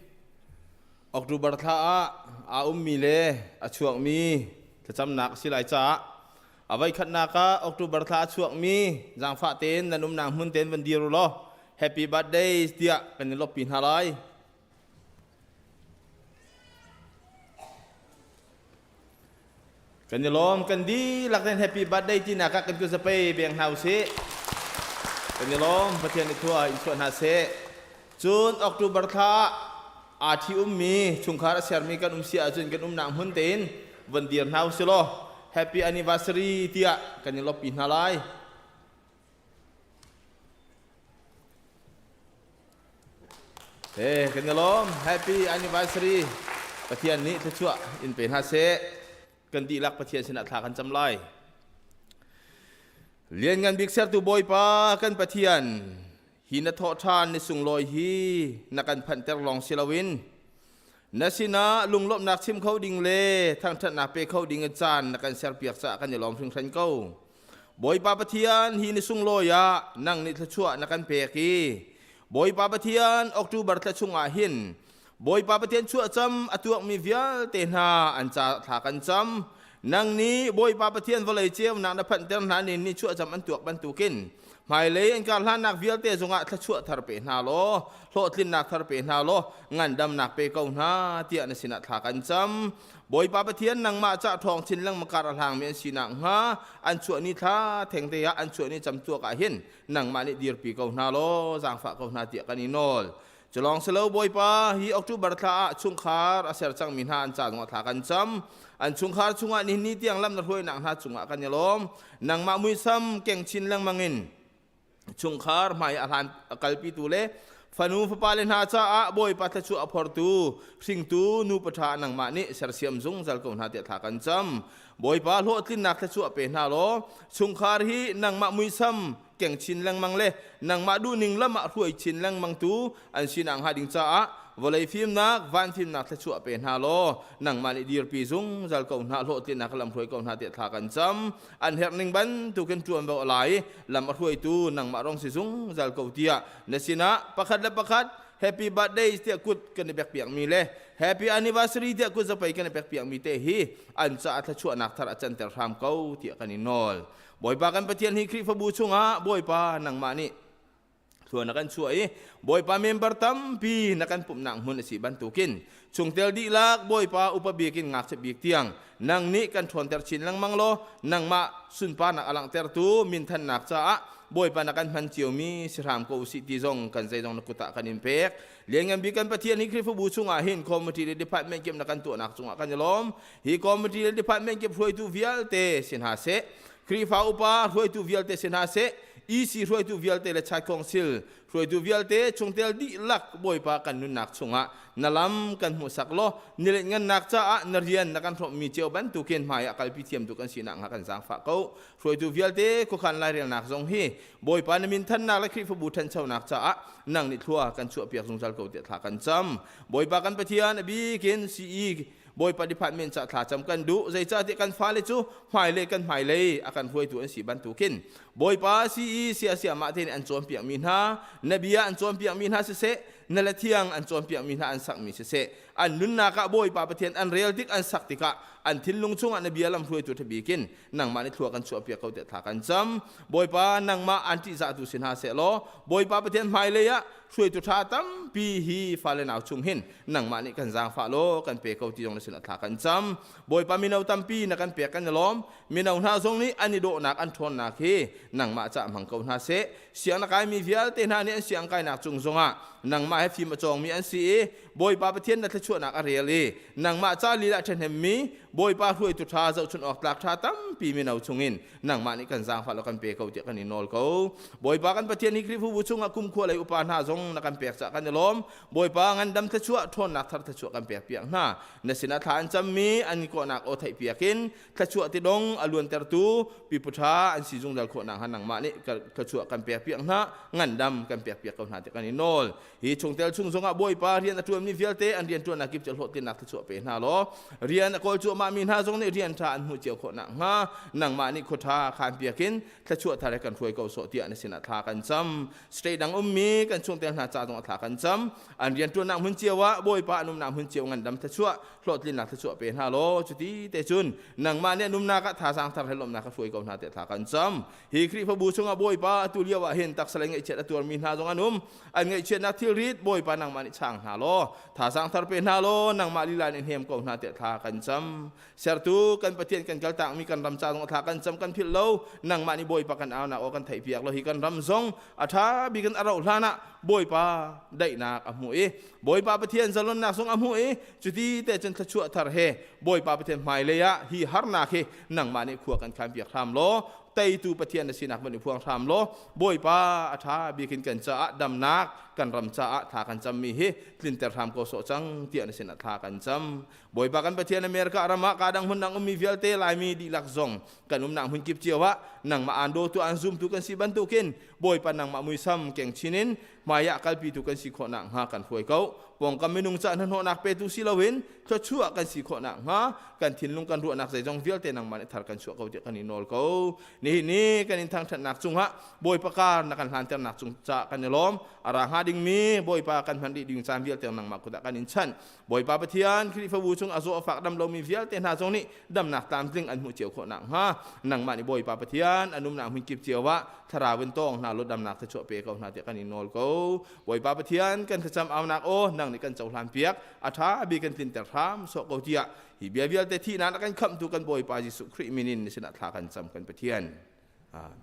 October thla ah aa ummi le a chuakmi thlacamnak a si lai caah a voikhatnak ah October thla a chuakmi zaangfah tein nan umnak hmun tein van dir u law Happy Birthday tiah kan i lawmhpi hna lai. Kan i lawm, kan dihlak in happy birthday tinak ah kan kut zapei beng hna usih. Kan i lawm, Pathian i thua in chuah hna seh. Cun October thla ah aa ṭhi ummi chungkhar a sermi kan um si ahcun kan umnak hmun tein von dir hna usih law happy anniversary tiah kan i lawmhpi hna lai. He kan i lawm. Happy anniversary. Pathian nih thluachuah in pe hna seh. Kan dihlak Pathian sinah thla kan cam lai. Lianngan bik sertu Bawipa kan Pathian, hi na thawh ṭhan ni sunglawi hi na kan phanhter lawng si loin na sinah lunglawmhnak chim kho ding le thangṭhatnak pe kho ding in caan na kan serpiak caah kan i lawm hringhran ko. Bawipa Pathian hi ni sunglawi ah nang nih thluachuah na kan pek i Bawipa Pathian October thla chungah hin Bawipa Pathian chuahcam a tuakmi vialte hna an ca thla kan cam. Nang nih Bawipa Pathian vawlei ceunak na phanhter hna nin ni chuahcam an tuak bantukin hmailei an karhlannak vialte zongah thluachuah thar pe hna law hlawhtlinnak thar pe hna law ngandamnak pe ko hna tiah na sinah thla kan cam. Bawipa Pathian nangmah ca ṭhawng chin lengmang kar a hlangmi an si nakhnga an chuah ni thla thengte ah an chuah ni camtuak ah hin nangmah nih dirpi ko hna law zaangfah ko hna tiah kan i nawl. Culawng si lo Bawipa, hi October thla ah chungkhar a ser cangmi hna an ca zongah thla kan cam. An chungkhar chungah nihin ni tiang lam na hruainak hna cungah kan i lawm. Nangmah muisam keng chin lengmang in chungkhar hmai a hlan a kalpitu le fanu fapa le hna caah Bawipa thluachuah a phortu hringtu nu paṭha nangmah nih sersiam zungzal ko hna tiah thla kan cam. Bawipa hlawhtlinnak thluachuah pe hna law chungkhar hi nangmah muisam keng chin lengmang le nangmah duhning lam ah hruai chin lengmang tu an si nakhnga ding caah vawlei fimnak van fimnak thluachuah pe hna law nangmah nih dirpi zungzal ko hna hlawhtlinnak lam hruai ko hna tiah thla kan cam. An herh ning bantukin ṭuanvo a la i lam a hruaitu nangmah rong si zungzal ko tiah na sinah pakhat le pakhat happy birthday tiah kut kan i pekpiakmi le happy anniversary tiah kut zapei kan i pekpiakmi te hi an caah thluachuahnak thar a canter hram ko tiah kan i nawl. Bawipa kan Pathian hi Khrihfabu chungah Bawipa nangmah nih Thua na kan chuah i Bawipa member tampi na kan pumhnak hmun a si bantukin chungtel dihlak Bawipa upa bik in ngakchia bik tiang nang nih kan ṭhawnter chin lengmang law nangmah sunparnak a langhtertu minthannak caah Bawipa na kan hman ciomi si hram ko usih ti zong kan zeizong na kut ah kan in pek. Lianngan bik kan Pathian hi Khrihfabu chungah hin committee le department kip na kan tuahnak cungah kan i lawm. Hi committee le department kip hruaitu vialte si hna seh, Khrihfa upa hruaitu vialte si hna seh, EC hruaitu vialte le Church Council hruaitu vialte chungtel dihlak Bawipa kan nunnak chungah na lam kan hmuhsak law nilet ngannak caah na rian na kan hrawmhmi cio bantukin hmai ah kalpi thiamtu kan sinak hnga kan zaangfah ko. Hruaitu vialte khuakhan lairelnak zong hi Bawipa na min thannak le Khrihfabu ṭhanchonak caah nang nih thlua kan chuahpiak zungzal ko tiah thla kan cam. Bawipa kan Pathian a bikin CE Bawipa department ca thlacam kan duh. Zeicahtiah kan fale cu hmailei kan hmailei a kan hruaitu an si bantukin Bawipa si i siasia mah tein an cawnpiakmi hna, na bia an cawnpiakmi hna siseh, na le thiang an cawnpiakmi hna an sakmi siseh, an nunnak ah Bawipa Pathian an rel tik an sak tikah an thinlung chungah na bia lam hruaitu ṭha in nangmah nih thlua kan chuahpiak ko tiah thla kan cam. Bawipa nangmah an ṭihzahtu si hna seh law Bawipa Pathian hmailei ah hruaitu ṭha tampi hi fale nau chung hin nangmah nih kan zaangfah law kan pe ko ti zong na sinah thla kan cam. Bawipa mino tampi na kan pek kan i lawm. Mino hna zong nih an i dawhnak an ṭhawnnak hi nangmah cah hmang ko hna seh. Siang na kaimi vialte hna nih an siang kainak cung zongah nangmah he fim a cawngmi an si i Bawipa Pathian na thluachuahnak a rel i nangmah ca lila a ṭhahnemmi Bawipa hruaitu ṭha zohchun awk tlak ṭha tampi mino chungin nangmah nih kan zaangfah law kan pe ko tiah kan i nawl ko. Bawipa kan Pathian hi Khrihfabu chungah kumkhua lei upa hna zong na kan pek caah kan i lawm. Bawipa ngandam thluachuah ṭhawnnak thar thluachuah kan pek piak hna. Na sinah thla an cammi an kawhnak aw theih piak in thluachuah tidong a luantertu pipu ṭha an si zungzal khawh nakhnga. nakhnga nangmah nih thluachuah kan pek piak hna, ngandam kan pek piak ko hna ti kan i nawl. Hi chungtel chung zongah Bawipa rian a ṭuanmi vialte an rian ṭuannak kip cu hlawhtlinnak thluachuah pe hna law rian a kawl cuahmah mi hna zong nih rian ṭha an hmuh cio khawh nakhnga nangmah nih khua ṭha khaan piak in thluachuah thar he kan hruai ko sawh tiah na sinah thla kan cam. State dang ummi kan chungtel hna ca zongah thla kan cam. An rian ṭuannak hmun cio ah Bawipa an umnak hmun cio ngandam thluachuah hlawhtlinnak thluachuah pe hna law cuti te cun nangmah nih an umnak ah thazaang thar he lawmhnak ka hruai ko hna tiah thla kan cam. Hi Khrihfabu chungah Bawipa atu lio ah hin taksa lei ngaihchiat a tuarmi hna zong an um. An ngaihchiatnak thilrit Bawipa nangmah nih chang hna law thazaang thar pe hna law nangmah lila nih hnem ko hna tiah thla kan cam. Sertu kan Pathian kan kaltakmi kan ram ca zong thla kan cam kan philh lo. Nangmah nih Bawipa kan aunak aw kan theihpiak lo. Hi kan ram zong a ṭha bik in a rauh hlan ah Bawipa daihnak a hmu i Bawipa Pathian zalonnak zong a hmu i cuti te cun thluachuah thar he Bawipa Pathian hmailei ah hi harnak hi nangmah nih khua kan khanpiak hram law teitu Pathian na sinak van i phuang hram law Bawipa a ṭha bik in kan caah damnak kan ram caah thla kan cammi hi tlinter hram ko sawh cang tiah na sinah thla kan cam. Bawipa kan Pathian America ram ah kadang hmun dang ummi vialte Laimi dihlak zong kan umnak hmun kip cio ah nangmah aan dawtu aan zumtu kan si bantukin Bawipa nangmah muisam keng chin in hmaiah kalpitu kan si khawh nakhnga kan hruai ko. Pawngkam minung ca hnahnawhnak petu si loin thluachuah kan si khawh nakhnga kan thinlung kan ruahnak zeizong vialte nangmah nih thar kan chuah ko tiah kan i nawl ko. Nihin ni kan in thangṭhatnak cungah Bawipa kar na kan hlanternak cung ca kan i lawm. A ra hnga dingmi Bawipa kan hman rih ding caan vialte nangmah kut ah kan in chanh. Bawipa Pathian Khrihfabu chung a zaw a fak dam lomi vialte hna zong nih damnak tlamtling an hmuh cio khawh nakhnga nangmah nih Bawipa Pathian an umnak hmun kip cio ah thlarau in tawng hna law damnak thluachuah pe ko hna tiah kan in nawl ko. Bawipa Pathian kan thlacam aunak aw nang nih kan cohlan piak a ṭha bik kan tlinter hram sawh ko tiah hi bia vialte thihnak a kan khamhtu kan Bawipa Jesuh Khrih min in na sinah thla kan cam kan Pathian. Amen.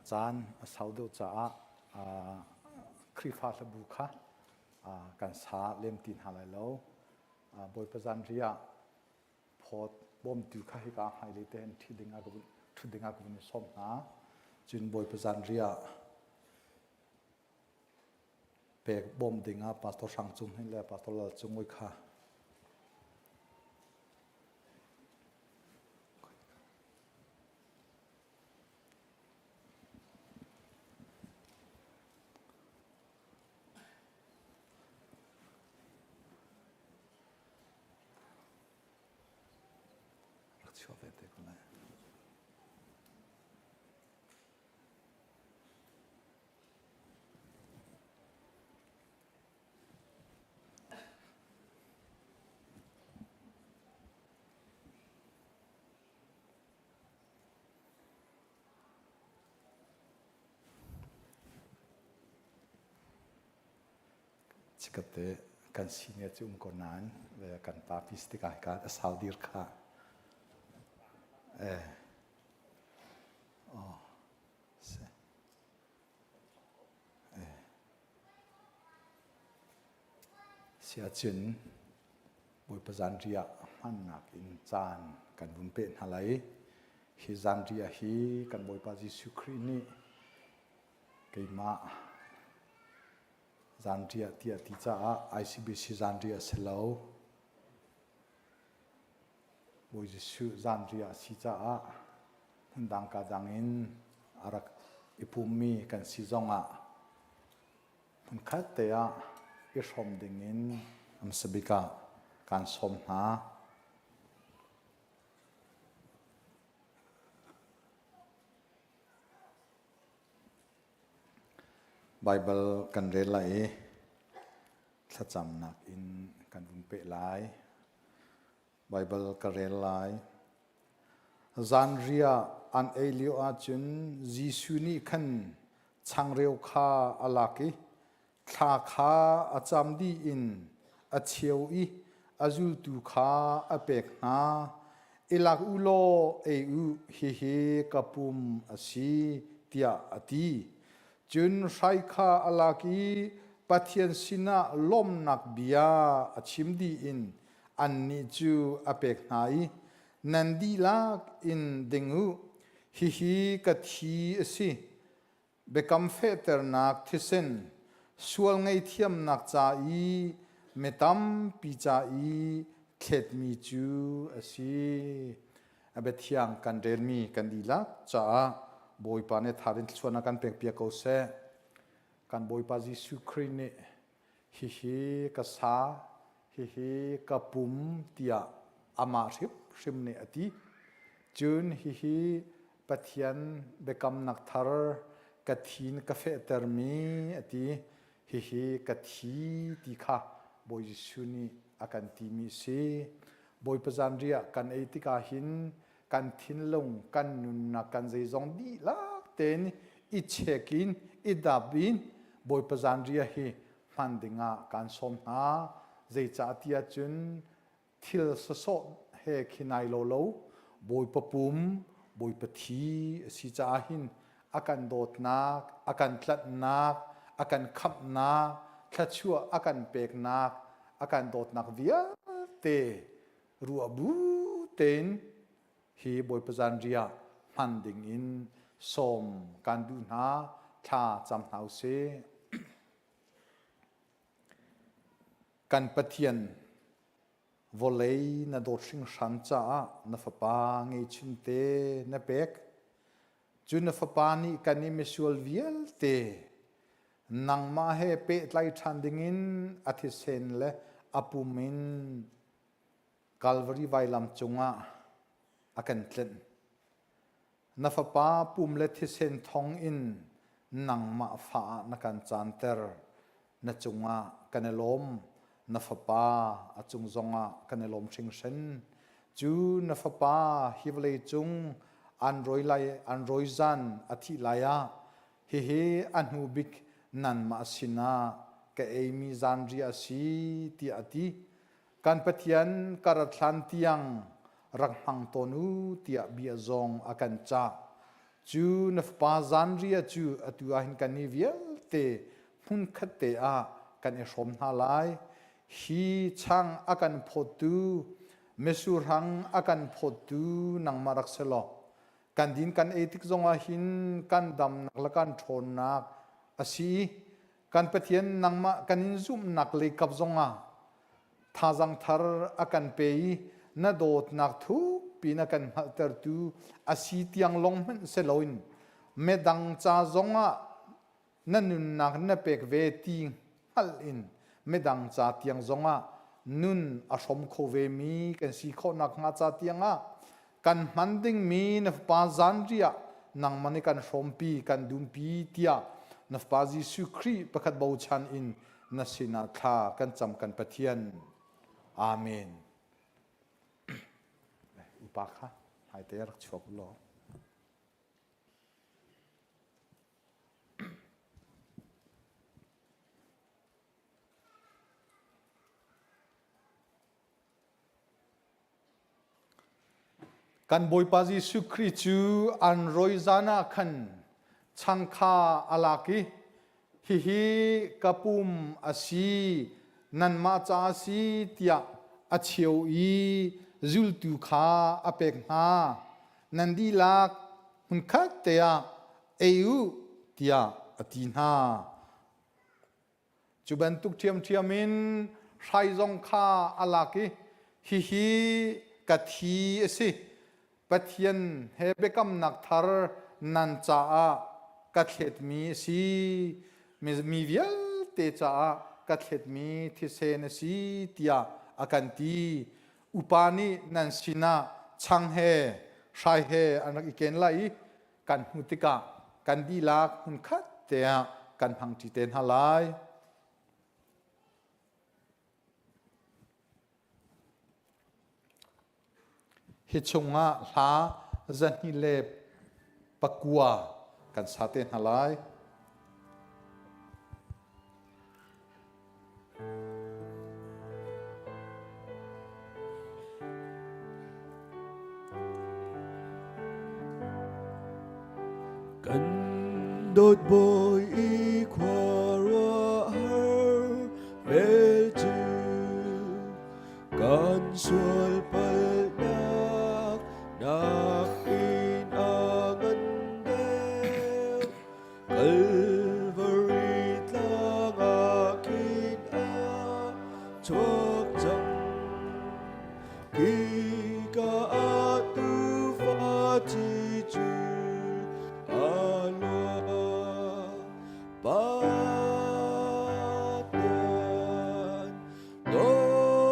Caan a sau deuh caah Khrihfa hlabu kha kan sa lem ti hna lai lo. Bawipa zanriah phawt bawmtu kha hika hmailei te hin ṭhi ding ah ka vun ṭhut ding ah ka vun i sawm hna. Cun Bawipa zanriah pek bawm ding ah Pastor Hrang Cung hin le Pastor Lal Cung oi kha Rak chuah ve te ko lai. Chikat te kan senior cu um ko nain kan pa pi tikah hika a sau dir kha eh oh se eh siacun Bawipa zanriah hmannak in caan kan vun peh hna lai. Hi zanriah hi kan Bawipa Jesuh Khrih nih keimah zanriah tiah ti caah ICBC zanriah a si lo. Bawi Jesuh zanriah a si caah hmundang ka dang in a rak i pummi kan si zongah hmunkhat te ah i hrawm dingin hmasa bik ah kaan sawm hna. Baibal kan rel lai i thlacamnak in kan vun peh lai. Baibal ka rel lai. Zanriah an ei lio ahcun Jesuh nih khan changreu kha a lak i thla kha a cam dih in a cheu i a zultu kha a pek hna. I lak u law ei u, hihi ka pum a si, tiah a ti. Cun hrai kha a lak i Pathian sinah lawmhnak bia a chim dih in annih cu a pek hna i, Nan dihlak in ding u, hihi ka thi a si. Biakam fehternak thisen, sual ngaihthiamnak ca i mi tampi ca i thletmi cu a si. A biathiang kan relmi kan dihlak caah Bawipa nih tharin thluachuahnak kan pekpiak ko seh. Kan Bawipa Jesuh Khrih nih hihi ka sa, hihi ka pum tiah amah hrimhrim nih a ti. Cun hihi Pathian biakamnak thar ka thi in ka fehtermi a ti. Hihi ka thi ti kha Bawi Jesuh nih a kan timi a si. Bawipa zanriah kan ei tikah hin kan thinlung, kan nunnak, kan zeizong dihlak tein i check in, i dap in Bawipa zanriah hi hman dingah kaan sawm hna. Zeicah ti ahcun thil sawsawh he khi nai lo lo Bawipa pum, Bawipa thi a si caah hin a kan dawtnak, a kan tlanhnak, a kan khamhnak, thluachuah a kan peknak, a kan dawtnak vialte ruah bu tein hi Bawipa zanriah hman ding in sawm kan duh hna, thla cam hna usih. Kan Pathian vawlei na dawt hringhran caah na fapa ngeichun te na pek. Cu na fapa nih kan i misual vialte nangmah he pehtlai ṭhan dingin a thisen le a pum in Kalvari vailam cungah a kan tlenh. Na fapa pum le thisen thawng in nangmah fa ah na kan caanter. Na cungah kan i lawm. Na fapa a cung zongah kan i lawm hringhran. Cu na fapa hi vawlei cung an rawi lai an rawi zan a thih lai ah hihi a hnu bik nanmah sinah ka eimi zanriah a si tiah a ti. Kan Pathian ka rat hlan tiang rak hmang tawn u tiah bia zong a kan cah. Cu na fapa zanriah cu atu ah hin kan nih vialte hmunkhat te ah kan i hrawm hna lai. Hi chang a kan phawttu, misurhang a kan phawttu nangmah rak si law, kan din kan ei tik zongah hin kan damnak le kan ṭhawnnak a si i kan Pathian nangmah kan in zumhnak leikap zongah Thazang thar a kan pe i na dawtnak thukpi na kan hngalhtertu a si tiang lawng hmanh si loin midang ca zongah na nunnak na pek ve ti hngalh in midang ca tiang zongah nun a hrawm kho vemi kan si khawh nakhnga ca tiangah kan hman dingmi na fapa zanriah nangmah nih kan hrawmpi kan dumpi tiah na fapa Jesuh Khrih pakhat bochan in na sinah thla kan cam kan Pathian. Amen. Upa kha hmaite rak chuak u law. Kan Bawipa Jesuh Khrih cu an rawi zan ah khan chang kha a lak i, Hihi ka pum a si, nanmah ca a si, tiah a cheu i zultu kha a pek hna. Nan dihlak hmunkhat te ah ei u, tiah a ti hna. Cu bantuk ṭhiamṭhiam in hrai zong kha a lak i hihi ka thi a si. Pathian he biakamnak thar nan caah ka thletmi a si. Mi vialte caah ka thletmi thisen a si tiah a kan ti. Upa nih nan sinah chang he hrai he an rak i ken lai i kan hmuh tikah kan dihlak hmunkhat te ah kan hmangṭi te hna lai. Hi chungah hla 209 kan sa te hna lai. Kan dawt bawi i khuaruahhar vel cu kan sual palhnak nakin a ngan deuh. Kalvari tlang ah khin a chuak cang. Khika ah tuufa ci cu a luang. Pathian dawtnak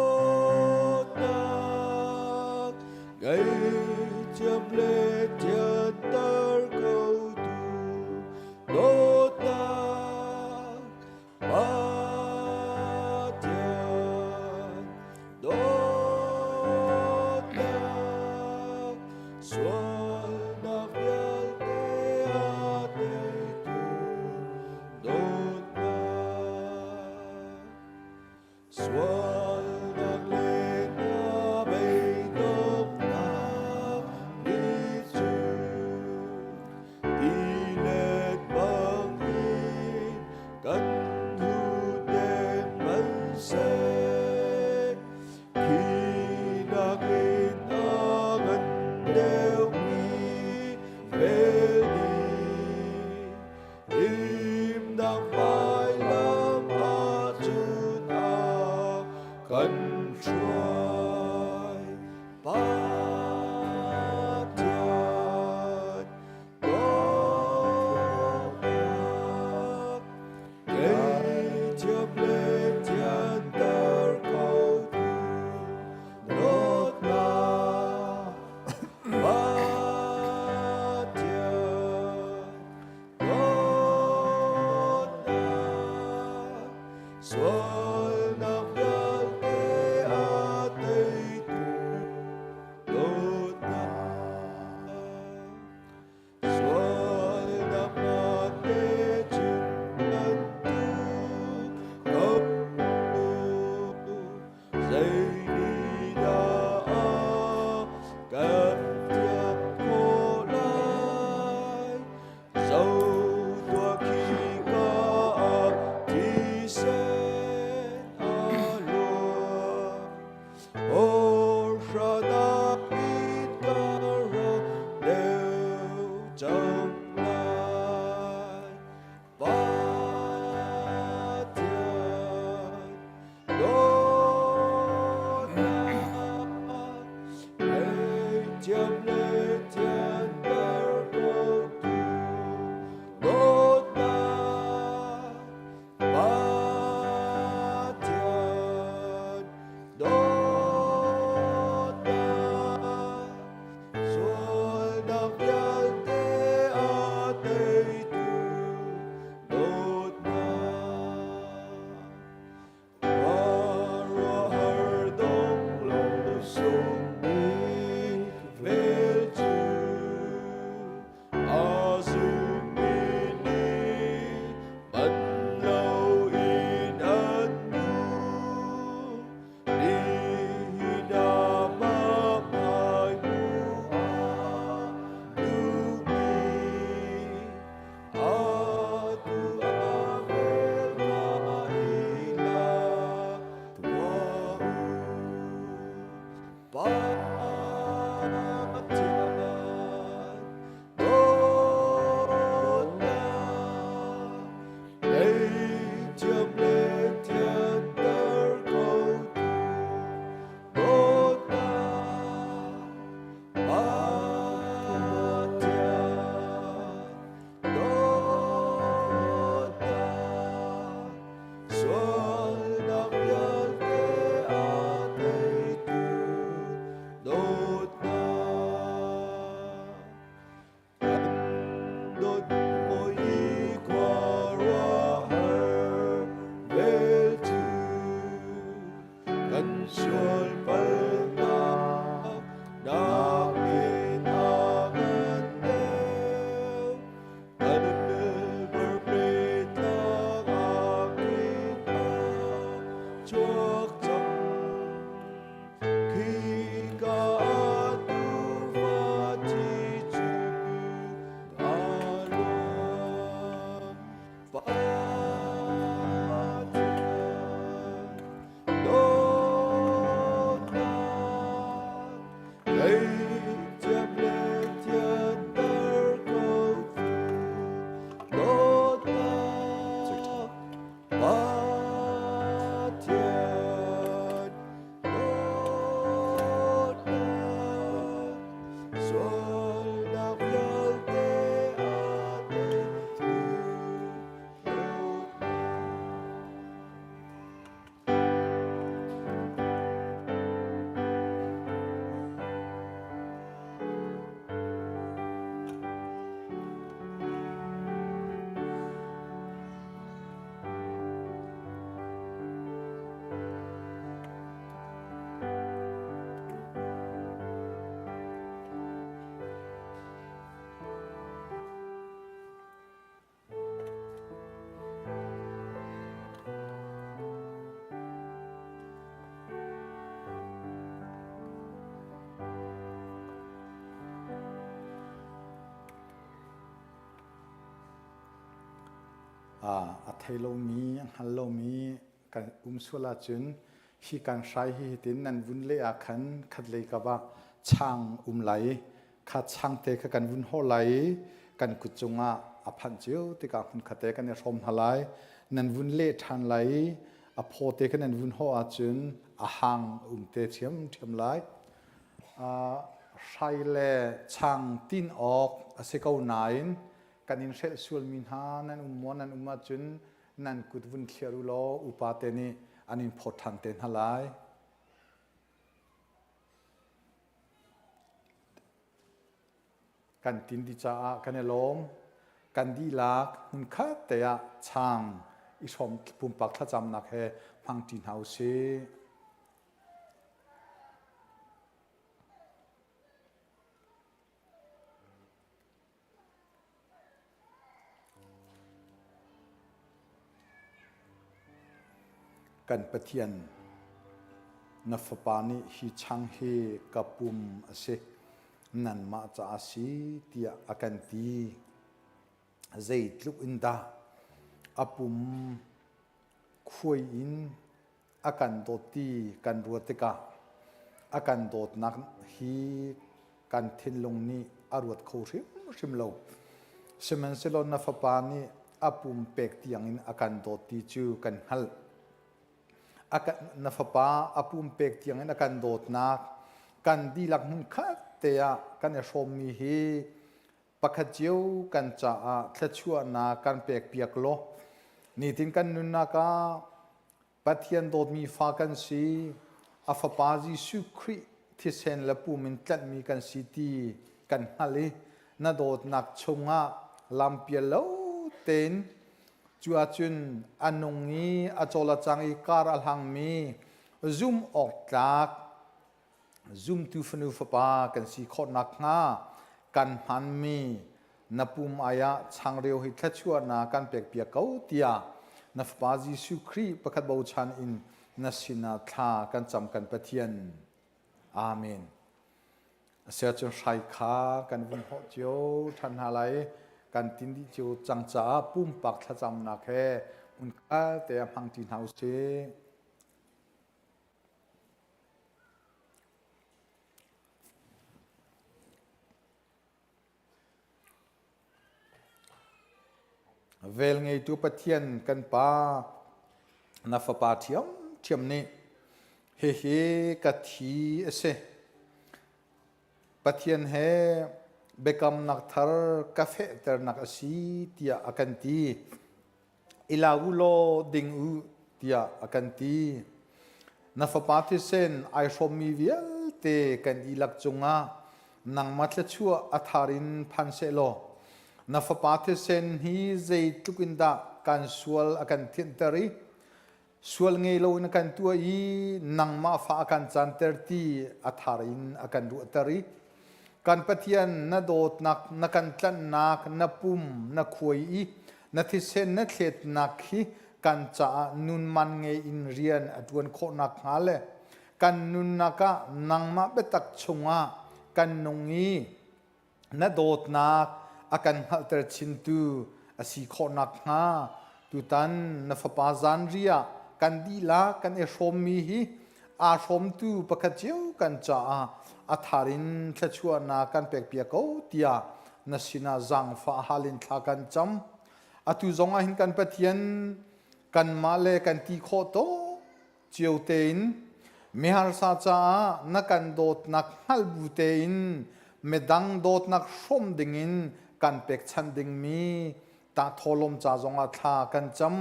ngaihthiam le thianter khotu dawtnak Pathian dawtnak sualnak vialte a teitu dawtnak. Sualnak le na beidonghnak ni cu tilet bangin kan huten hmanhseh khi nakin a ngan deuhmi vel nih Himnak vailam ahcun a kan hruai. Pathian dawtnak Keithiam le thianter khotu dawtnak Pathian Dawtnak sualnak vialte a teitu dawtnak sualnak te cun bantuk ko Zeitindah a kan tiat khawh lai? Sual palnak nakin a ngan deuh. Kan milberpi tlang ah khin a chuak cang. Khika ah tuufa thi cu a luang. Pathian dawtnak Theithiam le thianter ko tu dawtnak Pathian dawtnak sualnak vialte a teitu dawtnak. A thei lomi, a hngal lomi kan um sual ahcun hi kan hrai hi hitin nan vun leh ah khan khatlei kap ah chang um lai i kha changte kha kan vun hawh lai i kan kut cungah a phanh cio tikah hmunkhat te kan i hrawm hna lai. Nan vun leh ṭhan lai i a phaw te kha nan vun hawh ahcun a hang um te ṭhiamṭhiam lai. Hrai le chang tin awk a si ko nain kan in hrelh sualmi hna nan um maw nan um ahcun nan kut vun thliar u law upa te nih an in phawt ṭhan te hna lai. Kan tin dih caah kan i lawm. Kan dihlak hmunkhat te ah chang i hrawm pumpak thlacamnak he hmangṭi hna u sih. Kan Pathian, na Fapa nih hi chang hi ka pum a si, nanmah ca a si tiah a kan ti. Zeitluk in dah a pum khuai in a kan dawt ti kan ruat tikah a kan dawtnak hi kan thinlung nih a ruat kho hrimhrim lo. Sihmanhsehlaw na fapa nih a pum pek tiangin a kan dawt ti cu kan hngalh. Na fapa a pum pek tiangin a kan dawtnak kan dihlak hmunkhat te ah kan i hrawmmi hi pakhat cio kan caah thluachuahnak kan pekpiak law nitin kan nunnak ah Pathian dawtmi fa kan si a fapa Jesuh Khrih thisen le pum in tlanhmi kan si ti kan hngalh i na dawtnak chungah lampial lo tein cu ahcun a nung i a cawl a cang i kar a hlangmi zum awk tlak Zumtu fanu fapa kan si khawh nakhnga kan hmanmi na pum ai ah changreu hi thluachuahnak kan pekpiak ko tiah na Fapa Jesuh Khrih pakhat bochan in na sinah thla kan cam kan Pathian. Amen. Asiahcun hrai kha kan vun hawh cio ṭhan hna lai kan tin dih cio cang caah pumpak thlacamnak he hmunkhat te ah hmangṭi hna usih. Velngeitu Pathian kan Pa, na Fapa ṭhiamṭhiam nih hihi ka thi a si. Pathian he biakamnak thar ka fehternak a si tiah a kan ti. I la u law ding u tiah a kan ti. Na fapa thisen ai hrawmmi vialte kan ilak cungah nangmah thluachuah a thar in phan sehlaw na fapa thisen hi zeitluk in dah kan sual a kan thianhter i. Sual ngei lo in a kan tuah i nangmah fa a kan canter ti a thar in a kan ruahter i kan Pathian na dawtnak na kan tlanhnak na pum na khuai i na thisen na thletnak hi kan caah nun man ngei in rian a ṭuan khawh nakhnga le kan nunnak ah nangmah biatak chungah kan nung i na dawtnak a kan hngalhter chintu a si khawh nakhnga tutan na fapa zanriah kan dihlak kan i hrawmmi hi aa hrawmtu pakhat cio kan caah a thar in thluachuahnak kan pekpiak ko tiah na sinah zaangfah hal in thla kan cam. Atu zong ah hin kan Pathian kanmah le kan ti khawh tawk cio tein miharsa caah na kan dawtnak hngalh bu tein midang dawtnak hrawm dingin kan pekchanh dingmi tahtholom ca zongah thla kan cam.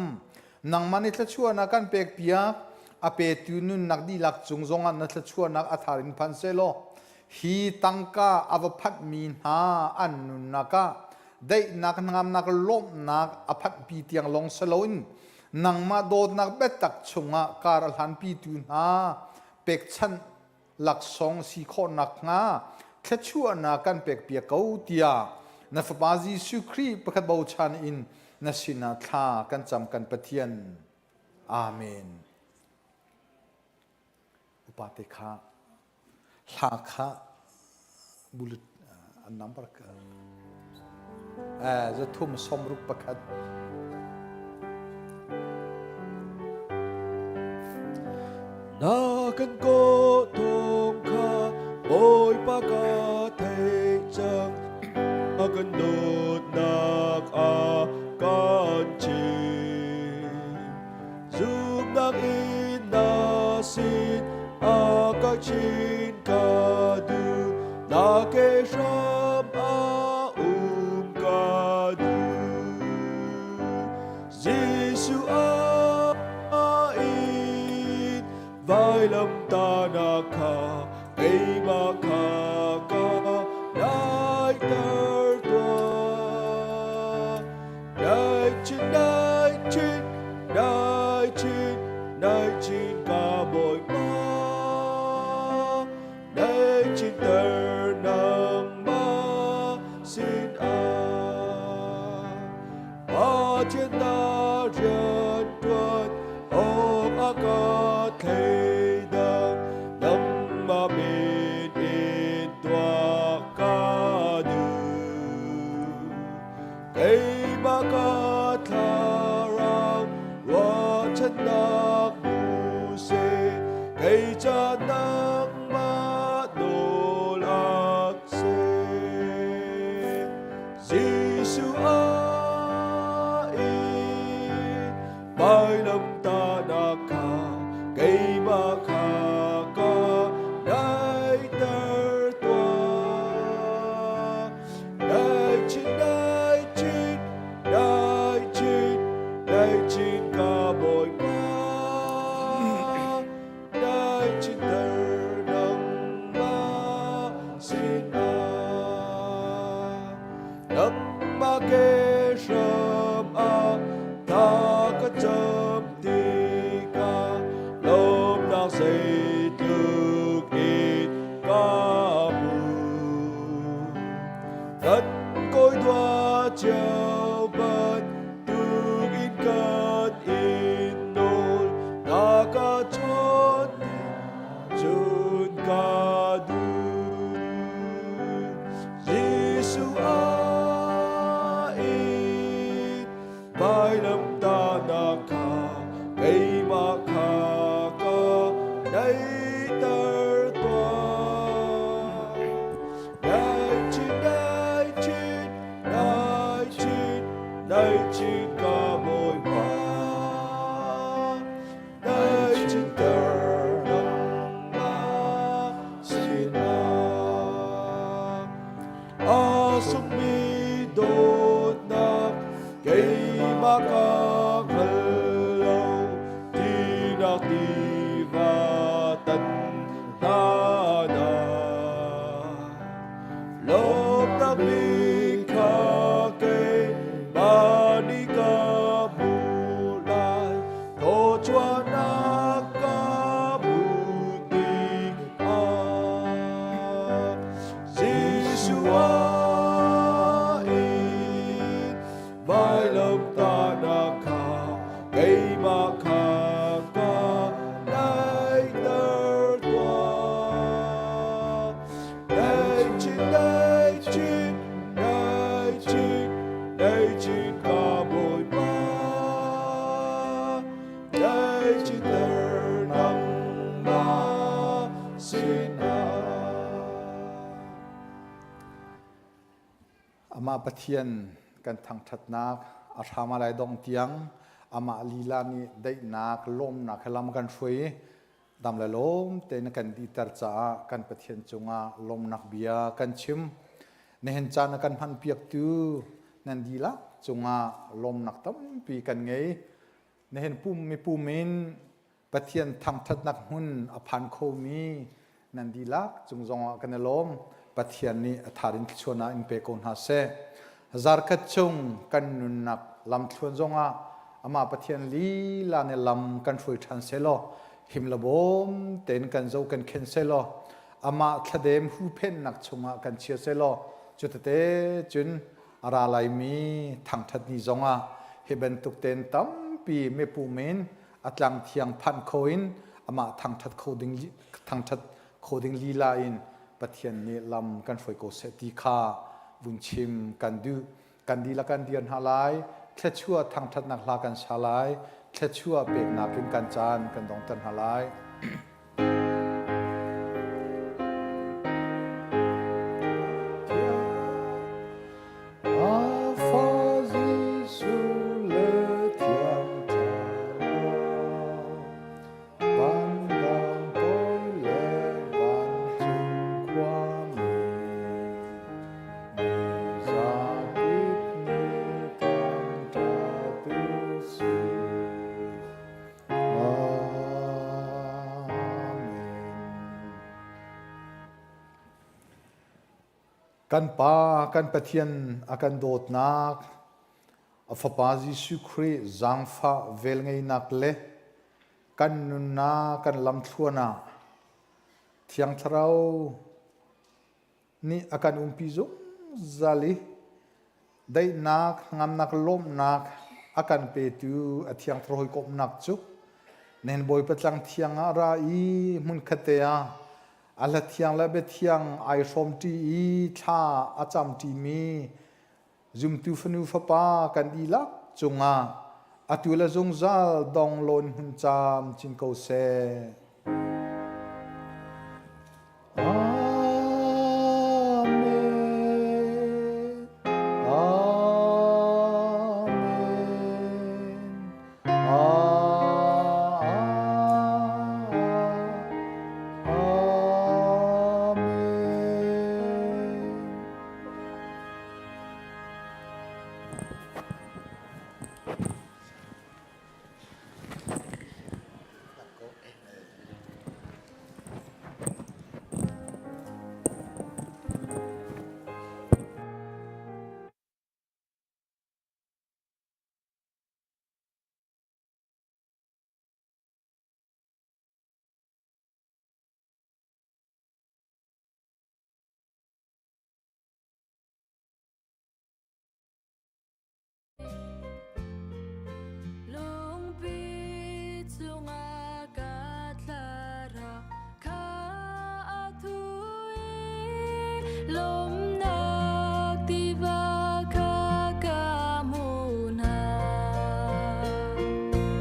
Nangmah nih thluachuahnak kan pekpiak, a petu nunnak dihlak cung zongah na thluachuahnak a thar in phan sehlaw hi tangka a va phanhmi hna an nunnak ah daihnak hnangamnak lawmhnak a phanhpi tiang lawng si loin nangmah dawtnak biatak chungah kar a hlanpitu hna pekchanh laksawng si khawh nakhnga thluachuahnak kan pekpiak ko tiah na Fapa Jesuh Khrih pakhat bochan in na sinah thla kan cam kan Pathian. Amen. Upate kha hla kha bulut an number ka 361. Na kan kawh thawng kha Bawipa ka theih cang a kan dawtnak a kan chim zumnak in na sin a ka chin ka duh na ke hram a um ka duh Jesuh a in vailam tahnak kha keimah kha ka daiter tuah. Dai chin, dai chin, dai chin, dai chin ka Bawipa. Dai chin ter nangmah sin ah. Pathian na rian ṭuan awk a ka thleidang nangmah min in tuah ka duh. Keimah ka thlarau ruahchannak hmu seh, kei ca nangmah nawl ak seh. Jesuh a in vailamtahnak kha keimah kha ka daiter tuah. Dai chin, dai chin, dai chin, dai chin ka Bawipa. Dai chin ter nangmah sinah. Nangmah ke hram ah tha ka cam tikah lawmnak zeitluk in ka hmu. Kan kawi dua cio bantuk in kan in nawl na ka chawn cun ka duh. Jesuh a in vailamtahnak kha keimah kha ka daihter tuah. Dai chin, dai chin, dai chin, dai chin ka Bawipa. Dai chin ter nangmah sinah. A sungmi dawtnak keimah ka hngal lo tinak tiva tan hna na lawmnak bik kha keimah nih ka hmuh lai thawchuahnak. citer nangmah sinah. Amah Pathian kan thangṭhatnak a hram a lai dong tiang amah lila nih daihnak lawmnak he lam kan hruai i dam le lawm tein kan dihter caah kan Pathian cungah lawmnak bia kan chim. Nihin caan a kan hmanpiaktu nan dihlak cungah lawmnak tampi kan ngei. Nihin pum mipum in Pathian thangṭhatnak hmun a phan khomi nan dihlak cung zongah kan i lawm. Pathian nih a thar in thluachuahnak in pe ko hna seh. Zarkhat chung kan nunnak lamthluan zongah amah Pathian lila nih lam kan hruai ṭhan selaw him le bawm tein kan zoh kan khen selaw amah thladem huhphenhnak chungah kan chia selaw cu tete cun a ra laimi thangṭhat ni zongah hi bantuk tein tampi mipum in a tlang thiang phanh kho in amah thangṭhat kho ding thangṭhat kho ding lila in Pathian nih lam kan hruai ko seh ti kha vun chim kan duh. Kan dihlak kan dir hna lai, thluachuah thangṭhatnak hla kan sa lai, thluachuah peknak in kan caan kan dongter hna lai. Kan Pa, kan Pathian a kan dawtnak, a Fapa Jesuh Khrih zaangfah velngeihnak le kan nunnak kan lamthluan ah Thiang Thlarau nih a kan umpi zungzal i daihnak, hnangamnak, lawmhnak a kan petu a Thiang Thlarau hawikomhnak cu nihin Bawipa tlang thiang ah ra i hmunkhat te ah a hla thiang le bia thiang ai hrawmṭi i thla a camṭimi zumtu fanu fapa kan dihlak cungah atu le zungzal dong lawn hmun caam cin ko seh.